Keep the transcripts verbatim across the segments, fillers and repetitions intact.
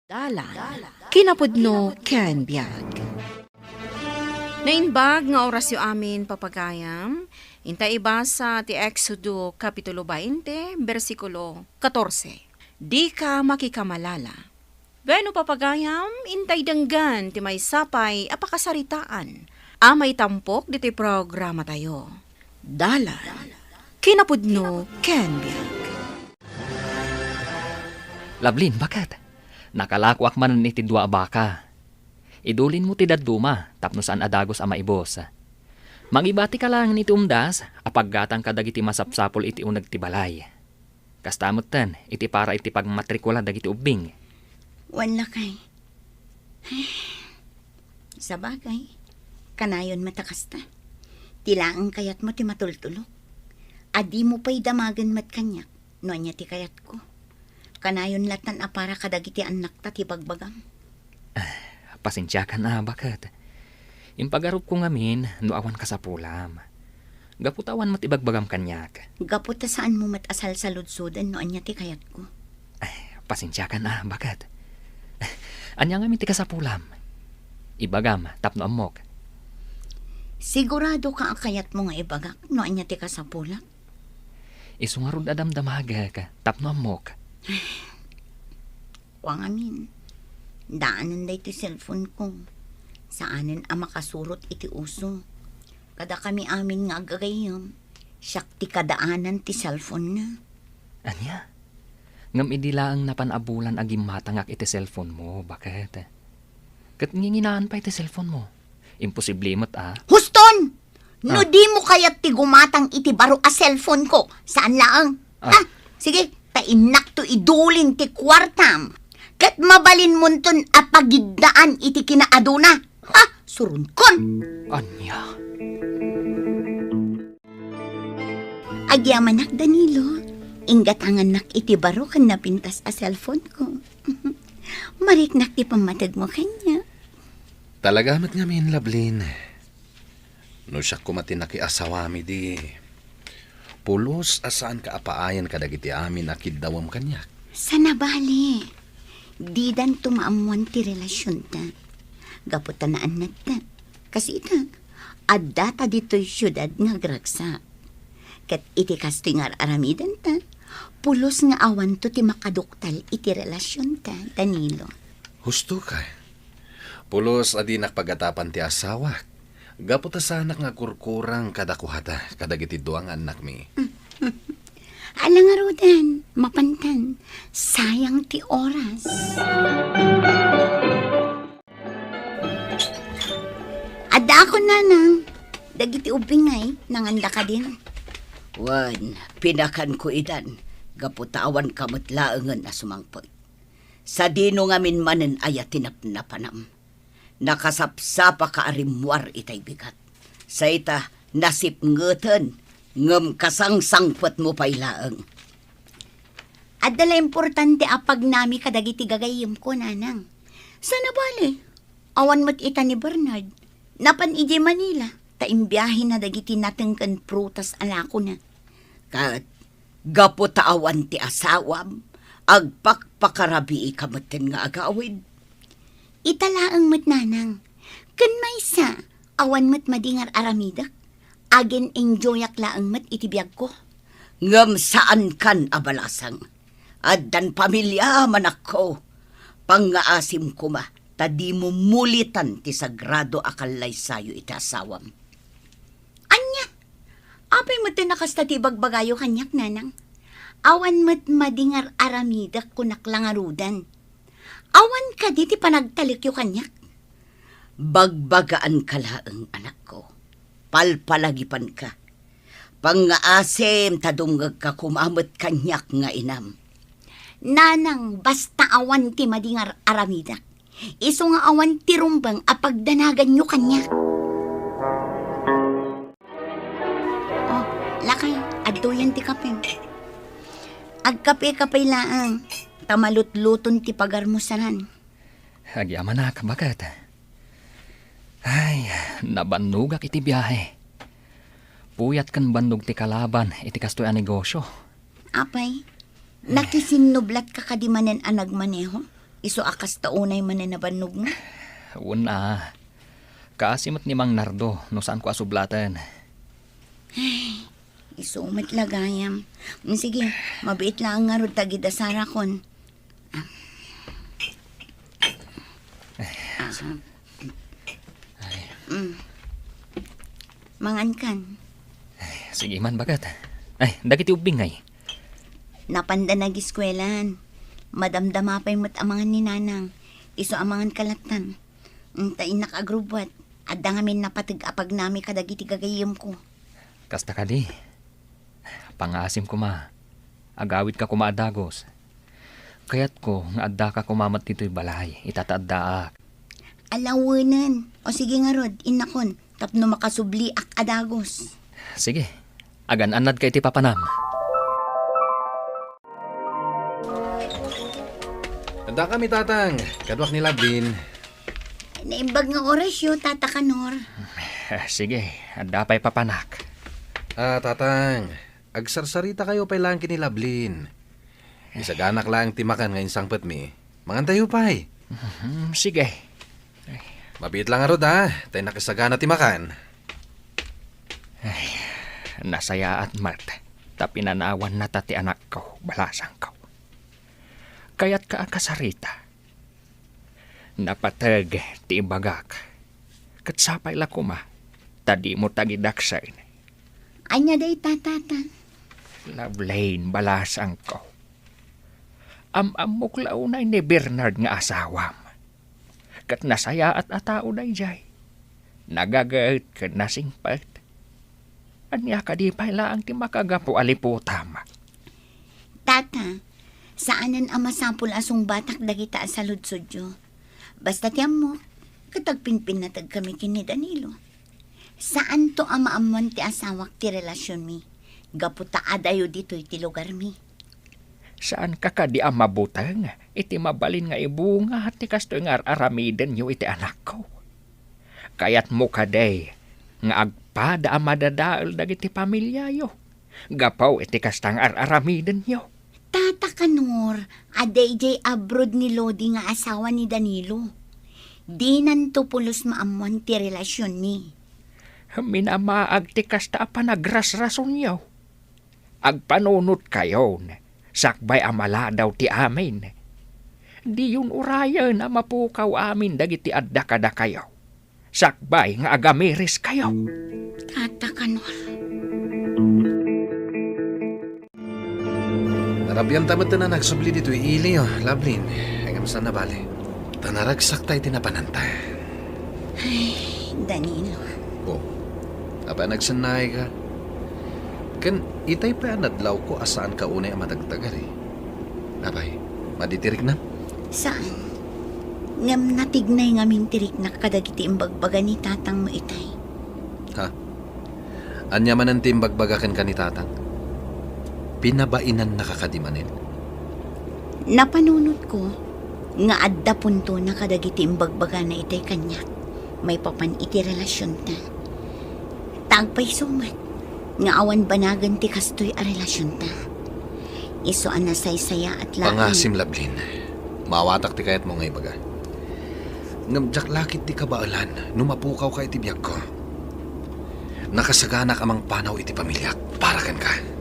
Dalan, kinapudno ken biag. Naimbag nga orasyo amin, papagayam. Inta ibasa ti Exodo Kapitulo twenty, bersikulo katorse. Dika makikamalala. Wenno, papagayam, intay denggen ti maysa pay a pakasaritaan a maitampok ditoy programatayo. Dalan, kinapudno ken biag. Lablin, baket. Nakalakoak manen iti dua a baka. Idulinmo ti dadduma tapno saan a dagus a maibus. Mangibatika laeng iti umdas a paggatangka dagiti masapsapul iti uneg ti balay. Kasta metten iti para iti pagmatrikula dagiti ubbing. Wen, lakay. Sabagay, kanayon met a kasta. Ti laeng kayatmo ti matultulok. A dimo pay damagen met kaniak no ania ti kayatko. Kanayon lattan a para kadagiti annakta ti bagbagam. Ah, pasensiakan a, baket. Impagarupko ngamin no awan kasapulam. Gapu ta awan met ibagbagam kaniak. Gapu ta saanmo met a salsaludsoden no ania ti kayatko. Ay, pasensiakan a, baket. Ania ngamin ti kasapulam? Ibagam tapno ammok. Siguradoka a kayatmo nga ibagak no ania ti kasapulak? Isu ngarud a damdamagek tapno ammok. Kua ngamin, daanen daytoy cellphone ko. Saanen a makasurot iti uso. Kadakami amin nga aggagayyem, siak ti kadaanan ti cellphone na. Ania? Ngem idi laeng napan a bulan a gimmatangak iti cellphone mo, baket? Ket nginginaan pay ti cellphone mo? Imposible met a. Huston! No Ah. dimo kayat ti gumatang iti baro a cellphone ko, saan laeng? Ah. Ha? Sige, ta innakto idulin ti kuartam. Ket mabalinmonton a pagiddaan iti kinaaduna. Ha? Suronkon! Ania? Agyamanak, Danilo. Inggatangannak iti baro ken napintas a cellphone ko. Mariknak ti pammategmo kaniak. Talaga met ngamin, Lablin. No siak koma ti nakiasawam idi, pulos a saanka a paayen kadagiti amin a kiddawem kaniak. Saan a bale, didanto maammoan ti relasionta. Gapu ta naannatta. Kas ita, addata ditoy siudad nga agragsak. Ket iti kastoy nga ar-aramidenta, pulos nga awanto ti makaduktal iti relasionta, Danilo. Husto ka. Pulos a dinak pagatapan ti asawak. Gapu ta saanak nga agkurkurang kadakuada kadagiti dua nga annakmi. Ala ngaruden, mapantan, sayang ti oras. Addaakon, nanang, dagiti ubbing ngay, nanganda kadin? Wen, pinakanko idan, gapu ta awanka met laengen a sumangpet. Sadino ngamin manen aya ti napnapanam? Nakasapsapaka a rimmuar itay bigat. Sa ita, nasipngeten, ngem kasangsangpetmo pay laeng. Adda la importante a pagnami kadagiti gagayyemko, nanang. Saan a bale, awan met ita ni Bernard. Napan idiay Manila, ta imbiahena dagiti nateng ken prutas a lakona. Ket gapu ta awan ti asawam, agpakpakarabiika metten nga agawid. Ita laeng met, nanang. Ken maysa, awan met madi nga ar-aramidek. Agin-enjoyak laeng met iti biagko. Ngem saankan a balasang. Addan pamiliam, anakko. Pangngaasim koma, ta dimo mulitan ti sagrado a kallaysayo iti asawam. Ania? Apay met a kasta ti ibagbagayo kaniak, nanang? Awan met madi nga ar-aramidek, kunak la ngaruden. Awan kadi ti panagtalekyo kaniak? Bagbagaanka laeng, anakko. Palpalagipanka. Pangngaasim ta dumngegka koma met kaniak nga inam. Nanang, basta awan ti madi nga ar-aramidek. Isu nga awan ti rumbeng a pagdanaganyo kaniak. Oh, lakay, adtoyen ti kapem. Agkapekapay laeng, ta malutluton ti pagarmo sanan. Agyamanak, baket. Ay, nabannogak iti biahe. Puyat ken bannog ti kalaban iti kastoy a negosyo. Apay, nakisinnublatka kadi manen a nagmaneho? Isu a kasta unay manen a bannogmo? Wen a. Kaasi met ni Mang Nardo no saanko a sublaten. Isu met la gayam. Mm, sige, mabiit laeng ngarud ta agid-asarakon. Ah. Mm. Mangankan. Sige man, baket. Ay, dagiti ubbing ngay? Napanda nagiskuelan. Madamdama pay met a mangan ni Nanang. Isu a mangan ka lattan. Mm, ta innak agrubbuat. Adda ngamin napateg a pagnami kadagiti gagayyemko. Kasta kadi. Pangaasim koma. Agawidka koma a dagus. Kayatko nga addaka koma met ditoy balay, ita ta addaak. Alawenen. O sige ngarud, innakon, tapno makasubliak a dagus. Sige. Agan-annadka iti papanam. Adda kami, Tatang. Kaduak ni Lablin. Naimbag nga orasyo, Tata Kanor. Sige, adda pay papanak. Ah, Tatang, agsarsarita kayo pay laeng ken ni Lablin. Isaganak laeng ti makan nga insangpetmi. Mangantayo pay. Mhm, sige. Mabiit lang ngarud, ha? Tay nakisagana ti makan. Ay, nasayaat met ta pinanawanna ta ti anakko, balasangko. Kayatka a kasarita. Napateg ti ibagak. Ket sapay la koma, ta dimo tagidaksen. Ania dayta, Tata? Lablin, balasangko. Am-ammok la unay ni Bernard nga asawam. Ket nasayaat a tao daydiay. Nagaget ken nasingpet. Ania kadi pay laeng ti makagapu a liputam? Tata, saanen a masapul a sungbatak dagita a saludsodyo. Basta ti ammok, ket agpinpinnateg kami ken ni Danilo. Saanto a maammoan ti asawak ti relasionmi, gapu ta adayo ditoy ti lugarmi. Saanka kadi a mabuteng iti mabalin nga ibunga ti kastoy nga ar-aramidenyo iti anakko? Kayatmo kadi nga agpada a madadael dagiti pamiliayo gapu iti kasta nga ar-aramidenyo? Tata Kanor, adda idiay abroad ni Lodi nga asawa ni Danilo. Dinanto pulos maammoan ti relasionmi. Minamaag ti kasta a panagrasrasonyo. Agpanunotkayon, sakbay a maladaw ti amin. Diyon urayen a mapukaw amin dagiti adda kadakayo, sakbay nga agamireskayo. Tata Kanor. Narabianta met a nagsubli ditoy iliyo, Lablin. Ngem saan a bale. Ta naragsakta iti napananta. Ay, Danilo. Oh, apay a nagsennaayka? Ken itay pay a nadlawko a saanka unay a madagdagari. Apay, madi ti riknam? Saan. Ngem natignay ngamin ti riknak kadagiti imbagbaga ni tatangmo itay. Ha? Ania manen ti imbagbaga kenka ni tatang? Pinabainannaka kadi manen? Napanunotko nga adda puntona kadagiti imbagbagana itay kaniak maipapan iti relasionta. Ta agpayso met nga awan banagen ti kastoy a relasionta. Isu a nasaysayaat laeng. Pangasim, Lablin. Maawatak ti kayatmo nga ibaga. Ngem diak la ketdi kabaelan no mapukawka iti biagko. Nakasaganak a mangpanaw iti pamiliak para kenka.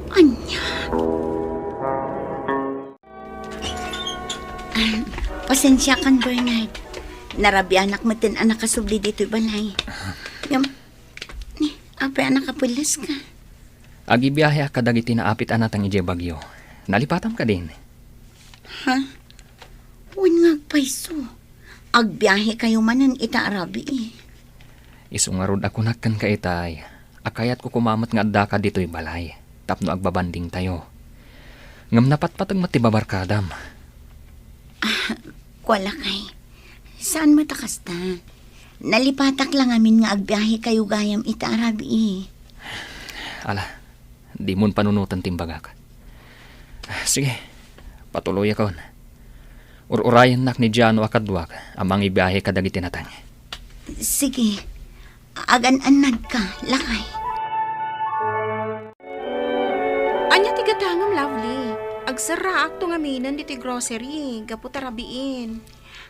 Ania? Ah, pasensiakan, Bernard. Narabianak metten a nakasubli ditoy balay. Ngem, ni, apay a nakapelleska? Agibiaheak kadagiti naapit a natang idiay bagyo. Nalipatam kadin? Ha? Wen nga agpayso. Agbiahekayo manen ita a rabii. Isu ngarud a kunak kenka itay a kayatko koma met nga addaka ditoy balay tapno agbabandingtayo. Ngem napatpateg met ti babarkadam. Ah, kua lakay. Saan met a kasta. Nalipatak la ngamin nga agbiahekayo gayam ita a rabii. Ala, dimon panunoten ti imbagak. Sige, patuloyakon. Ur-urayennak ni Giano a kaduak a mangibiahe kadagiti nateng. Sige. Agan-annadka, lakay. Ania ti gatangem, Lovely? Serraakto ngaminen ditoy grocery, gapu ta rabiin.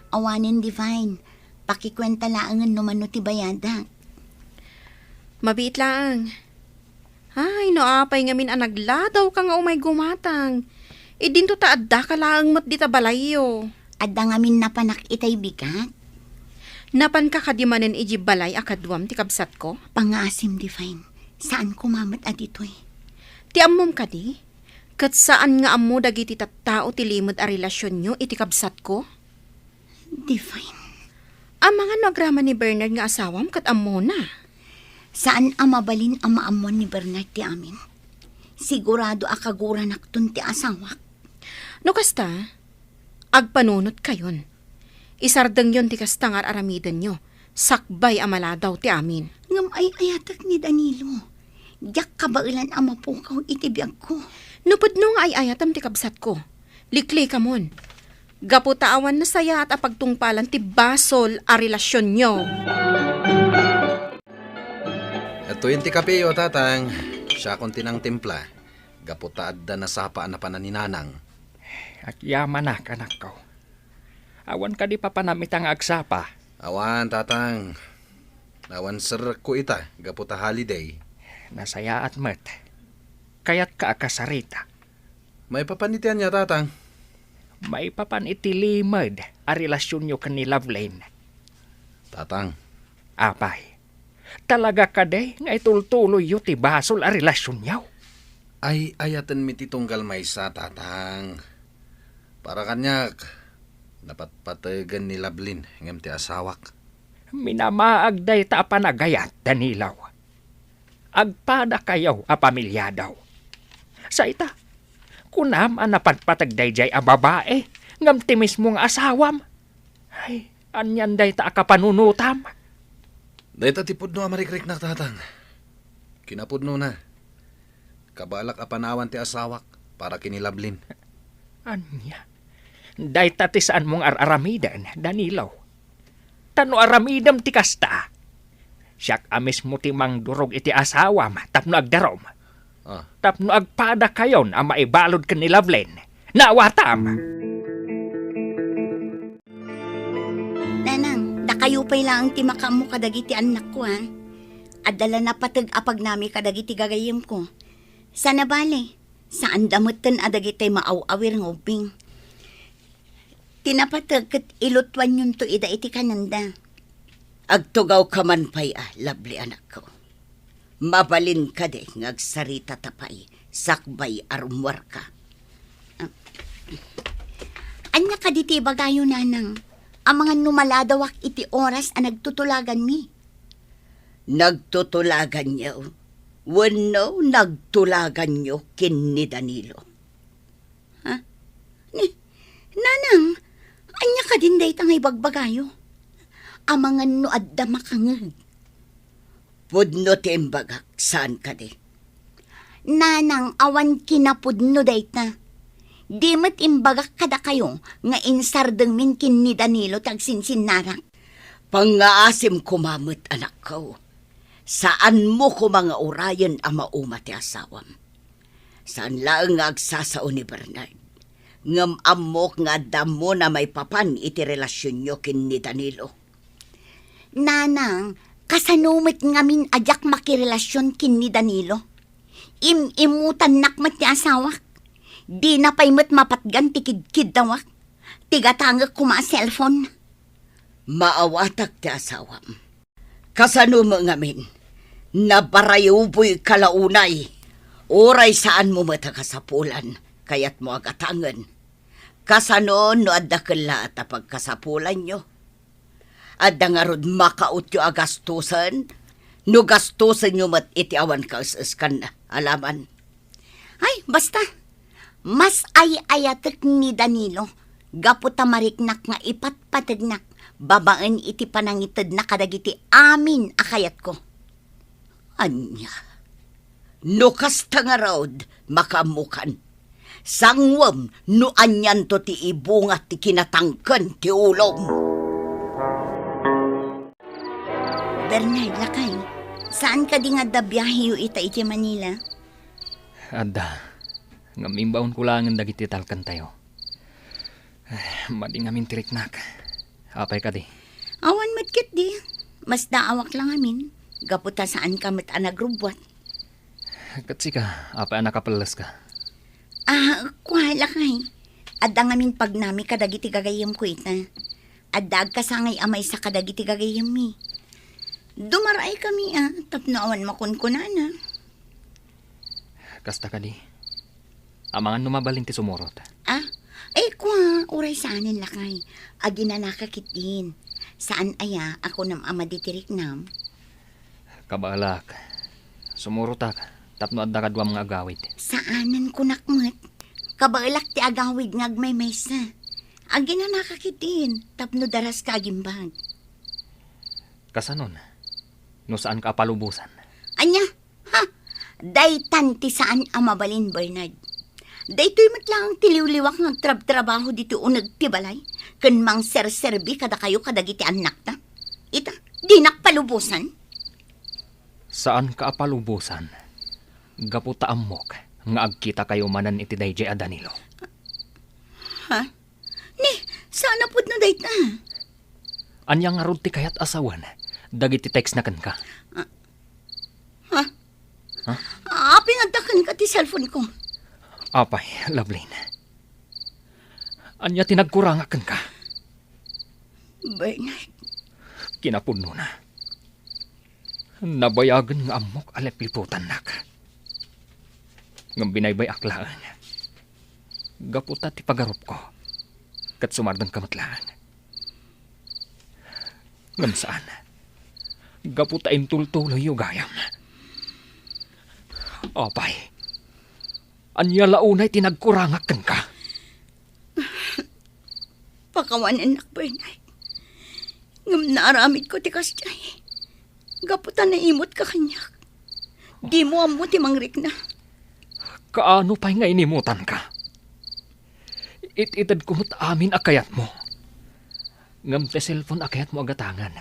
Awanen, Divine. Pakikuenta laengen no mano ti bayadak. Mabiit laeng. Ay, no apay ngamin a nagladawka nga umay gumatang. Idinto ta addaka laeng met dita balayyo. Adda ngamin napanak itay bigat. Napanka kadi manen idiay balay a kaduam ti kabsatko? Pangngaasim, Divine. Saan koma met a ditoy. Ti ammom kadi? Ket saan nga ammo dagiti tattao ti limed a relasionyo iti kabsatko? Divine. Amangan no agraman ni Bernard nga asawam ket ammona? Saan a mabalin a maammuan ni Bernard ti amin. Sigurado a kaguranakton ti asawak. No kasta, agpanunotkayon. Isardengyon ti kasta nga ar-aramidenyo, sakbay a maladaw ti amin. Ngem ay-ayatek ni Danilo. Diak kabaelan a mapukaw iti biagko. No pudno nga ay-ayatem ti kabsatko, liklikamon. Gapu ta awan nasayaat a pagtungpalan ti basol a relasionyo. Adtoyen ti kapeyo, Tatang. Siakon ti nangtimpla. Gapu ta adda nasapa a napanan ni Nanang. Agyamanak, anakko. Awan kadi papanam ita nga agsapa? Awan, Tatang. Awan serrekko ita, gapu ta holiday. Nasayaat met. Kayatka a kasarita. Maipapan iti ania, Tatang? Maipapan iti limed a relasionyo ken ni Lovelyn. Tatang. Apay, talaga kadi nga itultuloyyo ti basol a relasionyo? Ay-ayatenmi ti tunggal maysa, Tatang. Para kaniak, napatpategen ni Lovelyn ngem ti asawak. Minamaag dayta a panagayat, Danilo. Agpadakayo a pamiliado. Sa ita, kunam a napatpateg daydiay a babai ngem ti mismo nga asawam. Ay, anian dayta a kapanunotam? Dayta ti pudno a marikriknak, Tatang. Kinapudnona, kabaelak a panawan ti asawak para ken ni Lovelyn. Ania? Dayta ti saanmo nga ar-aramiden, Danilo. Ta no aramidem ti kasta, siak a mismo ti mangdurog iti asawam tapno agdarum. Ah. Tapno agpadakayon a maibalud ken ni Lovelyn. Naawatam! Nanang, dakayo pay laeng ti makaammo kadagiti annakko, a. Adda la napateg a pagnami kadagiti gagayyemko. Sana bale, saanda metten a dagitoy maaw-awir nga ubbing. Ti napateg ket ilutuanyonto ida iti kanenda. Agtugawka man pay a, Lovely, anakko. Mabalin kadi nga agsaritata pay sakbay a rummuarka? Ah. Ania kadi ti ibagayo, Nanang? Amangan no maladawak iti oras a nagtutulaganmi? Nagtutulaganyo wenno nagtulaganyo ken ni Danilo? Ha? Ni, Nanang, ania kadin dayta nga ibagbagayo? Amangan no adda makangeg. Pudno ti imbagak, saan kadi? Nanang, awan kinapudno dayta. Di met imbagak kadakayo nga insardengmin ken ni Danilo ti agsinsinnarak. Pangngaasim koma met, anakko. Saanmo koma nga urayen a mauma ti asawam. Saan laeng nga agsasao ni Bernard. Ngem ammok nga adda ammona maipapan iti relasionyo ken ni Danilo. Nanang, kasano met ngamin a diak makirelasion ken ni Danilo? Im-imutannak met ti asawak. Dina pay met mapatgan ti kidkiddawak. Ti gatangek koma a cellphone. Maawatak ti asawam. Kasano met ngamin? Nabarayuboyka la unay. Uray saanmo met a kasapulan, kayatmo a gatangen. Kasano no adda kellaat a pagkasapulanyo? Adda ngarud makautyo a gastusen? No gastusenyo met iti awan kaes-eskan alaman. Ay, basta. Mas ay-ayatek ni Danilo gapu ta mariknak nga ipatpategnak babaen iti panangitedna kadagiti amin a kayatko. Ania? No kasta ngarud, makaammokan. Sanguem no anianto ti ibunga ti kinatangken ti ulom. Bernard, lakay, saan kadi nga adda biaheyo ita idiay Manila? Adda. Ngem imbaonko laengen dagiti talkentayo. Ay, madi ngamin ti riknak. Apay kadi? Awan met ketdi. Masdaawak la ngamin. Gapu ta saanka met a nagrubbuat. Ket sika, apay a nakapelleska? Ah, kua, lakay. Adda ngamin pagnami kadagiti gagayyemko ita. Adda agkasangay a maysa kadagiti gagayyemmi. Dumaraykami a tapno awan makunkunana. Kasta kadi? Amangan no mabalin ti sumurot. Ah? Ay, kua, uray saanen, lakay. Aginanaka ketdin. Saan aya a kunam a madi ti riknam? Kabaelak. Sumurotak tapno adda kaduam nga agawid. Saanen kunak met. Kabaelak ti agawid nga agmaymaysa. Aginanaka ketdin tapno daraska agimbag. Kasanon? No saanka a palubosan? Ania? Ha? Daytan ti saan a mabalin, Bernard. Daytoy met laeng ti liwliwak nga agtrabtrabaho ditoy uneg ti balay ken mangserserbi kadakayo kadagiti annakta. Ita, dinak palubosan. Saanka a palubosan gapu ta ammok nga agkitakayo manen iti daydiay a Danilo. Ha? Ni, saan a pudno dayta? Ania ngarud ti kayat a sawen dagiti textna kenka? Ah, ha? Ha? Apay nga adda kenka ti cellphone ko? Apay, Lovelyn. Ania ti nagkurangak kenka? Bernard. Kinapudnona. Nabayagen nga ammok a lipliputannak. Ngem binaybay-ak laeng. Gapu ta ti pagarupko, ket sumardengka met laeng. Ngem saan. Gapu ta intultuloyyo gayam. Apay, ania la unay ti nagkurangak kenka? Pakawanennak, Bernard. Ngem naaramidko ti kasdiay. Gapu ta naimutka kaniak. Dimo ammo ti mangrikna. Kaano pay nga inimutanka? It-itedko met amin a kayatmo. Ngem ti cellphone a kayatmo a gatangen,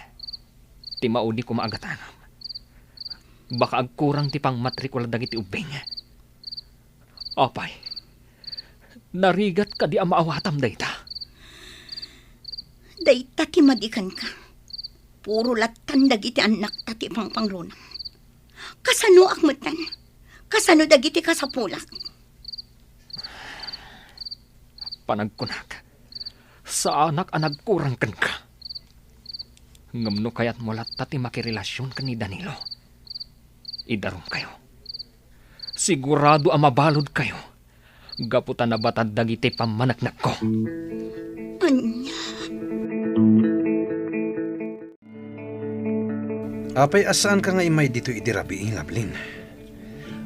ti maudi koma a gatangam. Baka agkurang ti pangmatrikula dagiti ubbing. Apay, narigat kadi a maawatam dayta? Dayta ti madi kenka. Puro lattan dagiti annakta ti pangpangrunam. Kasanoak metten? Kasano dagiti kasapulak? Panagkunak, saanak a nagkurang kenka. Ngem no kayatmo latta ti makirelasion ken ni Danilo, idarumkayo. Sigurado a mabaludkayo gapu ta nabatad dagiti pammaneknekko. Ania? Apay a saanka nga immay ditoy idi rabii, Lovelyn?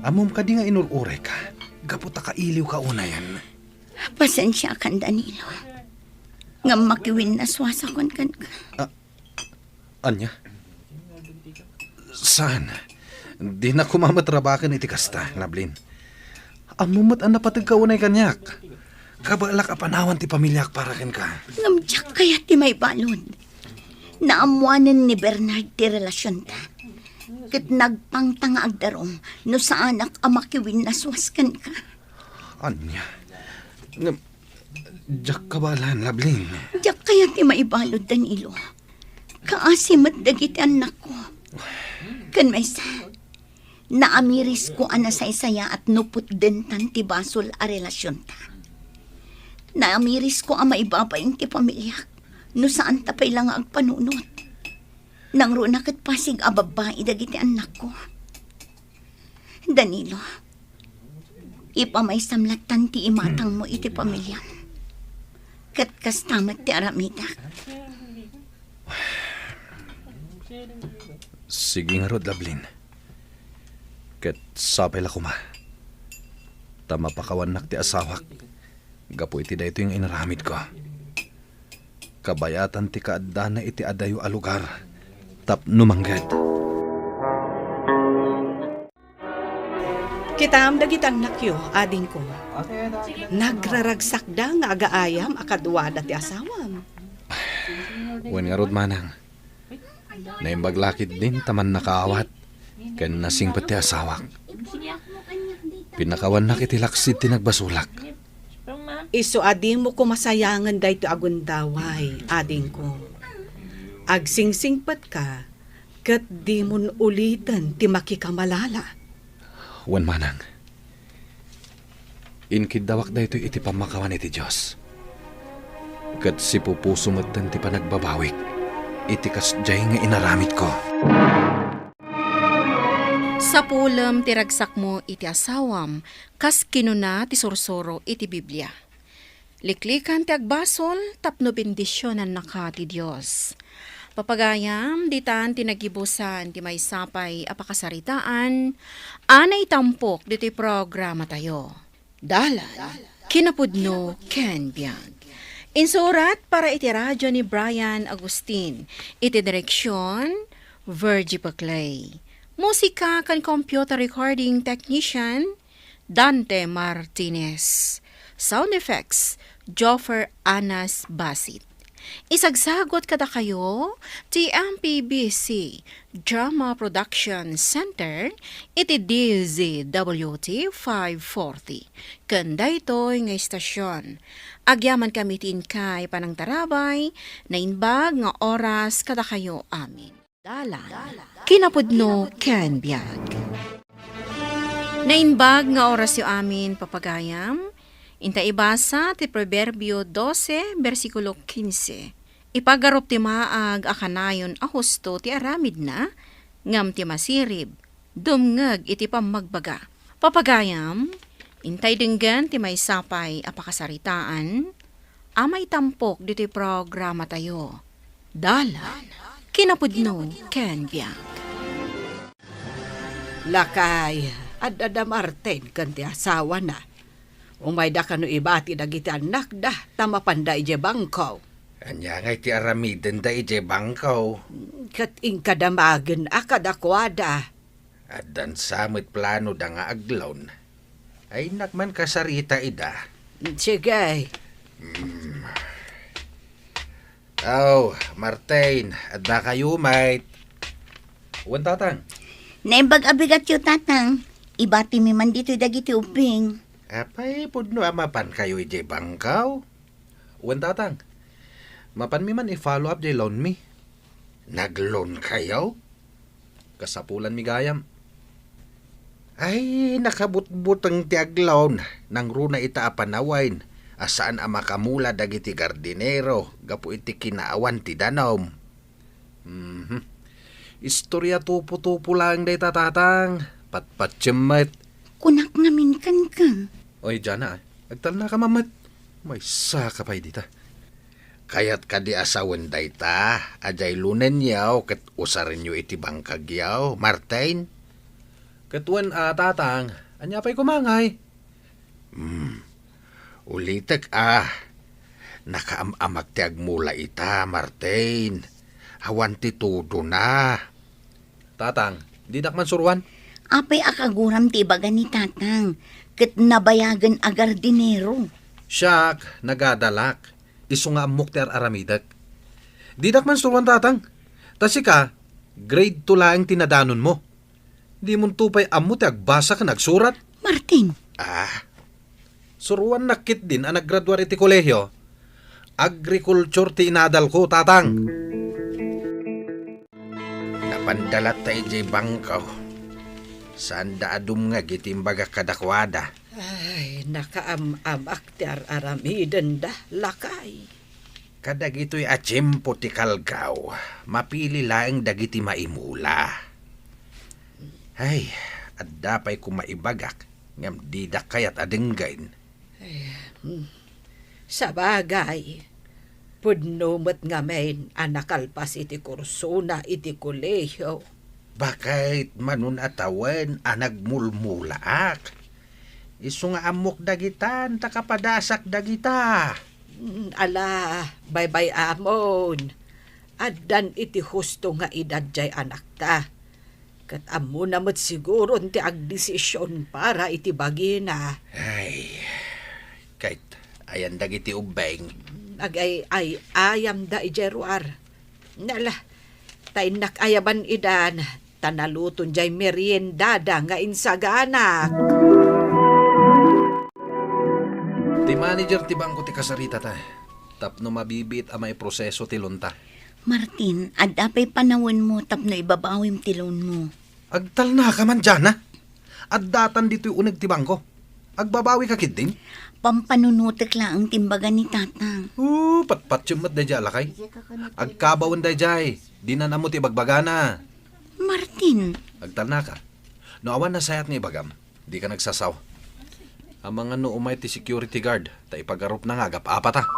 Ammom kadi nga inur-urayka gapu ta kailiwka unayen? Pasensiakan, Danilo. Ngem makiwinnaswasakon kenka. Ah, ania? Saan? Dinak koma met rabaken iti kasta, Lovelyn. Ammom met a napategka unay kaniak. Kabaelak a panawan ti pamiliak para kenka. Ngem diak kayat ti maibalud. Naammoanen ni Bernard ti relasionta. Ket nagpangta nga agdarum no saanak a makiwinnaswas kenka. Ania? Ngem, diak kabaelan, Lovelyn. Diak kayat ti maibalud, Danilo. Kaasi met dagiti annakko. Ken maysa, naamirisko a nasaysayaat no putdentan ti basol a relasionta. Naamirisko a maibabain ti pamiliak no saanta pay la nga agpanunot. Nangruna ket pasig a babbai dagiti annakko. Danilo, ipamaysam lattan ti imatangmo iti pamiliam. Ket kasta met ti aramidak. Sige ngarud, Lovelyn. Ket sapay la koma ta mapakawannak ti asawak gapu iti daytoy nga inaramidko. Kabayatan ti kaaddana iti adayo a lugar tapno mangged. Kitam dagiti annakyo, adingko. Nagraragsakda nga agaayam a kaduada ti asawam. Wen ngarud, manang. Naimbag la ketdin ta mannakaawat ken nasingpet ti asawak. Pinnakawannak iti laksid ti nagbasolak. Isu a dimo koma sayangen daytoy a gundaway, adingko. Agsingsingpetka, ket dimon uliten ti makikamalala. Wen manang, inkiddawak daytoy iti pammakawan iti Dios. Ket sipupuso metten ti panagbabawik iti kasdiay nga inaramidko. Sapulem ti ragsakmo iti asawam, kas kinuna ti sursuro iti Biblia. Liklikan ti agbasol tapno bendisionannaka ti Dios. Papagayam, ditan ti nagibusan ti maysa pay a pakasaritaan a naitampok ditoy programatayo. Dalan, kinapudno ken biag. Insurat para iti radio ni Brian Agustin. Iti direksion, Virgie Paclay. Musika ken computer recording technician, Dante Martinez. Sound effects, Joffer Anas Basit. Isagsagot kadakayo ti M P B C Drama Production Center iti D Z W T five forty. Ken daytoy nga istasyon, agyamankami ti inkay panangtarabay, naimbag nga oras kadakayo amin. Dalan, kinapudno ken biag. Naimbag nga orasyo amin, papagayam. Inta ibasa ti Proverbio dose, bersikulo kinse. Ipagarup ti maag a kanayon a husto ti aramidna, ngem ti masirib, dumngeg iti pammagbaga. Papagayam, intay denggen ti maysa pay a pakasaritaan a maitampok ditoy programatayo. Dalan, kinapudno ken biag. Lakay, adda da Martin ken ti asawana. Umayda kano ibati dagiti annakda, ta mapanda idiay bangko. Ania ngay ti aramidenda idiay bangko? Ket inkadamagen a kadakuada. Addan sa met planoda nga aglawn. Ay, innak man kasarita ida. Sige. Hmm. Aw, Martin, adda kayo, mate. Wen, Tatang. Naimbag a bigatyo, Tatang. Ibatimi man ditoy dagiti ubbing. Apay, pudno a mapan kayo idiay bangkaw? Wen, Tatang. Mapanmi man i-follow up diay loan mi. Nag-loan kayo? Kasapulanmi gayam. Ay, nakabutbuteng ti aglawn, nangruna ita a panawen, a saan a makamula dagiti gardinero gapu iti kinaawan ti danum. Mhm. Istorya tupo-tupo laeng dayta, Tatang. Patpatiem met. Kunak ngamin kenka. Oy, Jana, agtalnaka man met. Maysa ka pay dita. Kayat kadi a sawen dayta, a diay lunenyo ket usarenyo iti bangkagyo, Martin? Ket wen a, Tatang, ania pay koma ngay? Hmm. Ulitek a, nakaam-amak ti agmula ita, Martin. Awan ti tudona. Tatang, didak man suruan. Apay a kaguram ti ibaga ni Tatang, ket nabayagen a gardinero? Siak, nagadalak. Isu nga ammok ti ar-aramidek. Didak man suruan, Tatang. Ta sika, grade two laeng ti nadanonmo. Dimonto pay ammo ti agbasa ken agsurat? Martin. Ah, suruannak ketdin a naggraduar iti kolehio. Agriculture ti inadalko, Tatang. Napanda latta idiay bangko. Saanda a dumngeg iti imbagak kadakuada. Ay, nakaam-amak ti ar-aramidenda, lakay. Kadagitoy a tiempo ti kalgaw, mapili laeng dagiti maimula. Ay, adda pay koma ibagak, ngem didak kayat a denggen. Eh, hmm. Sabagay, pudno met ngamin a nakalpas iti kursona iti kolehio. Baket manon a tawen a nagmulmulaak. Isu nga ammok dagitan, ta kapadasak dagita. Mm, ala, baybay-amon. Addan iti husto nga edad diay anakta. Ket ammona met siguron ti agdesision para iti bagina. Ay, ket ayan dagiti ubbing. Agay-ay-ayamda idiay ruar. Nala, ta innak ayaban idan, ta naluton diay meriendada nga insaganak. Ti manager ti bangko ti kasaritata tapno mabibiit a maiproseso ti loanta. Martin, adda pay panawenmo tapno ibabawim ti loanmo. Agtalnaka man, Jana. Addatan ditoy uneg ti bangko. Agbabawika ketdin? Pampanunotek laeng ti imbaga ni Tatang. Oo, patpatiem met daydiay a lakay. Agkabawen daydiay. Dinan ammo ti ibagbagana. Martin. Agtalnaka. No awan nasayaat nga ibagam, dika nagsasaw. Amangan no umay ti security guard, ta ipagarupna nga agap-apata.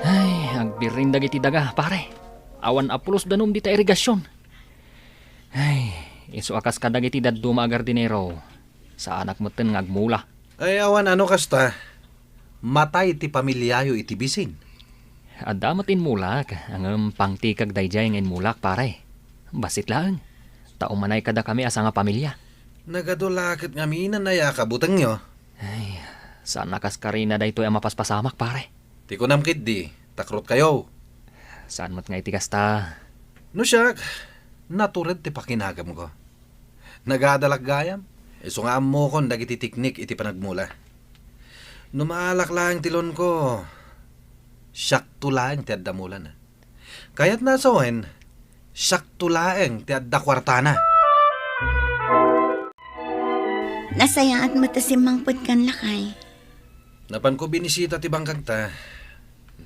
Ay, agbirring dagiti daga, pare. Awan a pulos danum dita irigasion. Ay, isu a kas kadagiti dadduma a gardinero, saanak metten nga agmula. Ay, awan ano kasta, matay ti pamiliayo iti bisin. Adda met inmulak, ngem pangtikag daydiay nga inmulak, pare. Bassit laeng, ta umanay kadakami a sangapamilia. Nagadu la ket ngamin a nayaak a butengyo. Ay, saan a kas karina daytoy a mapaspasamak, pare. Ti kunam ketdi, takrotkayo. Saan met nga iti kasta? No siak, natured ti pakinagamko. Nagadalak gayam, isu nga ammokon dagiti teknik iti panagmula. No maalak laeng ti loanko, siakto laeng ti adda mulana. Kayatna a sawen, siakto laeng ti adda kuartana. Nasayaat met a simmangpetkan, lakay. Napanko binisita ti bangkagta.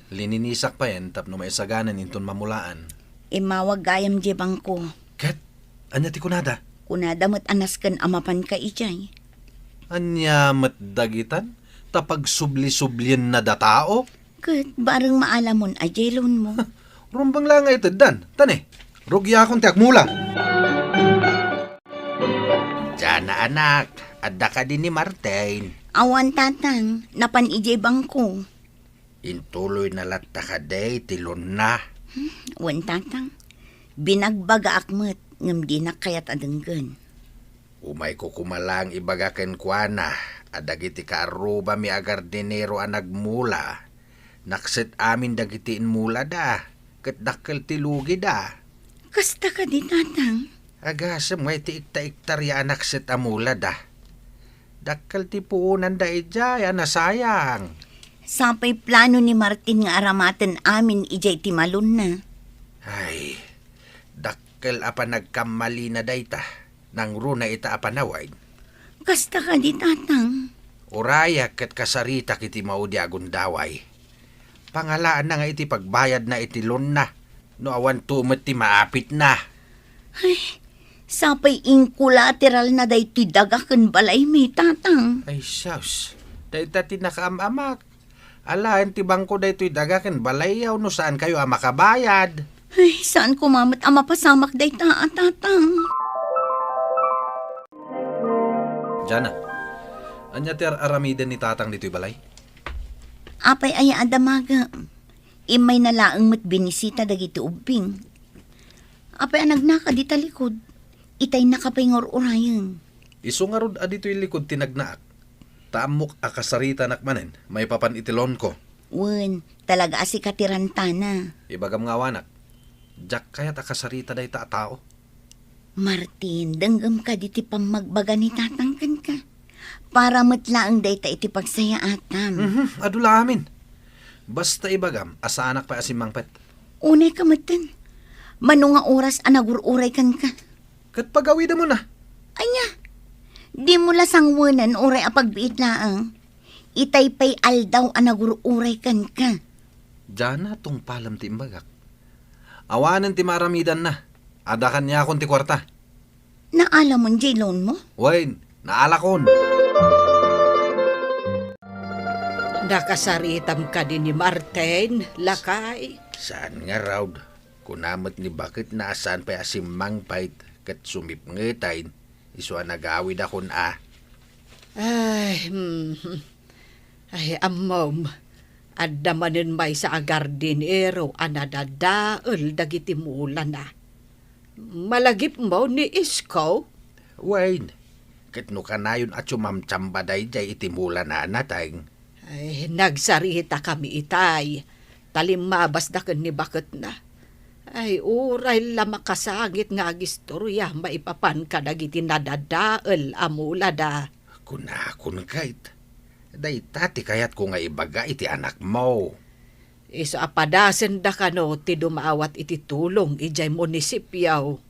Lininisak payen tapno maisaganan inton mamulaan. Immawag gayam diay bangko. Ket, ania ti kunada? Kunada met a nasken a mapanka idiay. Ania met dagitan? Ta pagsubli-sublienna datao? Ket bareng maalamon a diay loanmo. Rumbeng la nga iteddan. Tani, rugiakon ti agmula. Jana, anak, adda kadi ni Martin? Awan, Tatang, napan idiay bangko. Intuloyna latta kadi ti loanna? Hmm, wen, Tatang. Binagbagaak met ngem dinak kayat a denggen. Umayko koma laeng ibaga kenkuana a dagiti kaarrubami a gardinero a nagmula, nakset amin dagiti inmulada, ket dakkel ti lugida. Kasta kadi, Tatang? Agasem nga iti ikta-iktarya a nakset a mulada. Dakkel ti puonanda idiay a nasayang. Sapay plano ni Martin nga aramaten amin idiay ti malonna. Ay, dakkel a panagkammalina dayta. Nangruna ita a panawen. Kasta kadi, Tatang? Urayak ket kasaritak iti maudi a gundaway. Pangalaanna nga iti pagbayadna iti loanna, no awanto met ti maapitna. Ay, sapay inkolateralna daytoy daga ken balaymi, Tatang. Ay, sus. Dayta ti nakaam-amak. Alaen ti bangko daytoy daga ken balayyo no saankayo a makabayad. Ay, saan koma met a mapasamak dayta a, Tatang. Jana, ania ti ar-aramiden ni Tatang ditoy balay? Apay aya a damagem? Immayna laeng met binisita dagiti ubbing. Apay a nagnaka dita likud? Itay nakapay nga ur-urayen. Isu ngarud a ditoy likud ti nagnaak. Ta ammok a kasaritanak manen maipapan iti loanko. Wen, talaga a sika ti rantana. Ibagam nga awanak, diak kayat a kasarita dayta a tao. Martin, denggem kadi ti pammagbaga ni Tatang kenka. Para met laeng dayta iti pagsayaatam. Mhm, adu la amin. Basta ibagam a saanak pay a simmangpet. Unay ka metten. Mano nga oras a nagur-uray kenka? Ket pagawidem una. Ania? Dimo la sangwenen uray a pagbiit laeng. Itay pay aldaw a nagur-uray kenka. Diana, tungpalem ti imbagak. Awanen ti maaramidanna. Adda kaniakon ti kuarta. Naalamon diay loanmo? Wen, naalakon. Nakasaritam kadi ni Martin, lakay? Saan ngarud. Kuna met ni baketna a saan pay a simmangpet ket sumipngetayn, isu a nagawidakon a. Ay, hmm. Ay, ammom, adda manen maysa a gardinero a nadadael dagiti mulana. Malagipmo ni Isko? Wen, ket no kanayon a sumamsamba daydiay iti mulana, Nateng. Ay, nagsaritakami itay. Ta limmabasda ken ni baketna. Ay, uray la makasangit nga agistoria maipapan kadagiti nadadael a mulada. Kunakon ket, dayta ti kayatko nga ibaga iti anakmo. Isu a padasenda kano ti dumawat iti tulong idiay munisipio.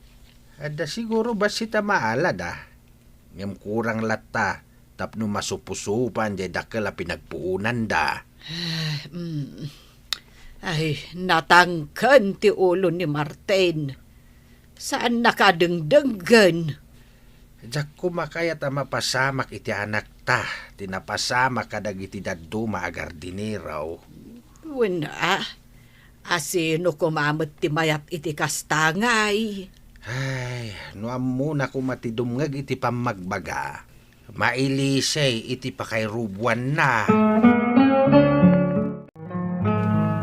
Adda siguro bassit a maalada. Ngem kurang latta tapno masupusupan diay dakkel a pinagpuonanda. Mm. Ay, natangken ti ulo ni Martin. Saannaka a dengdenggen. Diak koma kayat a mapasamak iti anakta ti napasamak kadagiti dadduma a gardinero. Wen a, asino koma met ti mayat iti kasta ngay? Ay, no ammona koma ti dumngeg iti pammagbaga, mailisay iti pakairuboanna.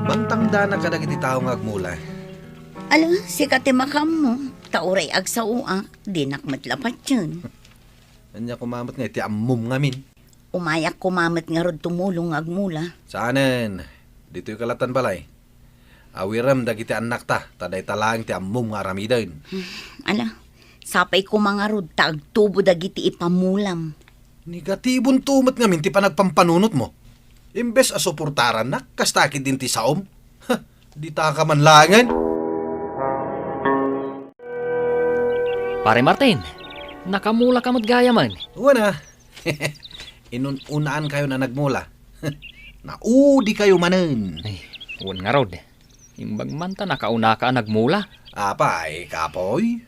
Mangtangdanak kadagiti tao nga agmula. Ala, sika ti makaammo, ta uray agsaoak, dinak met la patien. Ania koma met nga iti ammom ngamin? Umayak koma met ngarud tumulong nga agmula. Saanen, ditoy kalatan balay. Awirem dagiti annakta, ta dayta laeng ti ammom nga aramiden. Ala, sapay koma ngarud ta agtubo dagiti ipamulam. Negatibonto met ngamin ti panagpampanunotmo. Imbes a suportarannak, kasta ketdin ti saom. Ha, ditaka man laengen. Pare Martin, nakamulaka met gayamen. Wen a. Inun-unaankayon a nagmula. Naudikayo manen. Ay, wen ngarud. Imbag man ta nakaunaka a nagmula. Apay, kapoy?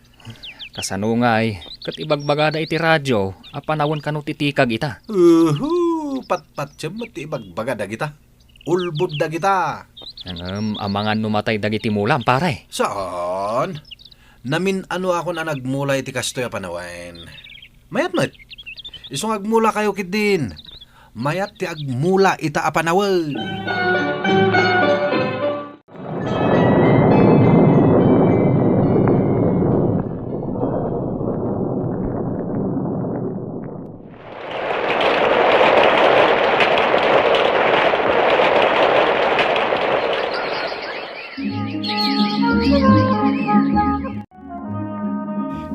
Kasano ngay, ket ibagbagada iti radio a panawen kano ti tikag ita? Uhu, patpatiem met ti ibagbaga dagita. Ulbod dagita. Ngem amangan no matay dagiti mulam, pare? Saan? Namin-anoakon a nagmula iti kastoy a panawen. Mayat met. Isu nga agmulakayo ketdin. Mayat ti agmula ita a panawen.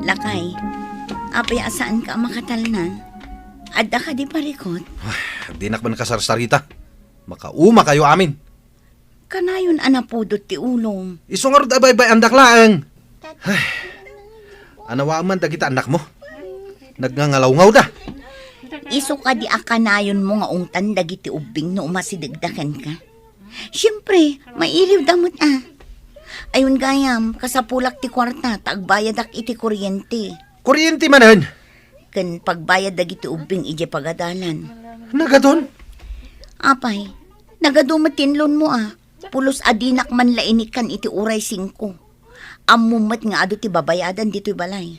Lakay, apay a saanka a makatalna? Adda kadi parikut? Dinak man kasarsarita. Makaumakayo amin. Kanayon a napudot ti ulom. Isu ngarud a baybay-andak laeng. Ay, anawaem man dagita annakmo. Nagngangalawngawda. Isu kadi a kanayonmo nga ungtan dagiti ubbing no umasidegda kenka? Siempre, mailiwda met a. Ayon gayam, kasapulak ti kuarta ta agbayadak iti kuryente. Kuryente manen? Ken pagbayad dagiti ubbing idiay pagadalan. Nagadun? Apay, nagadu met ti inlonmo a. Pulos a dinak man la inikkan iti uray singko. Ammom met nga adu ti babayadan ditoy balay.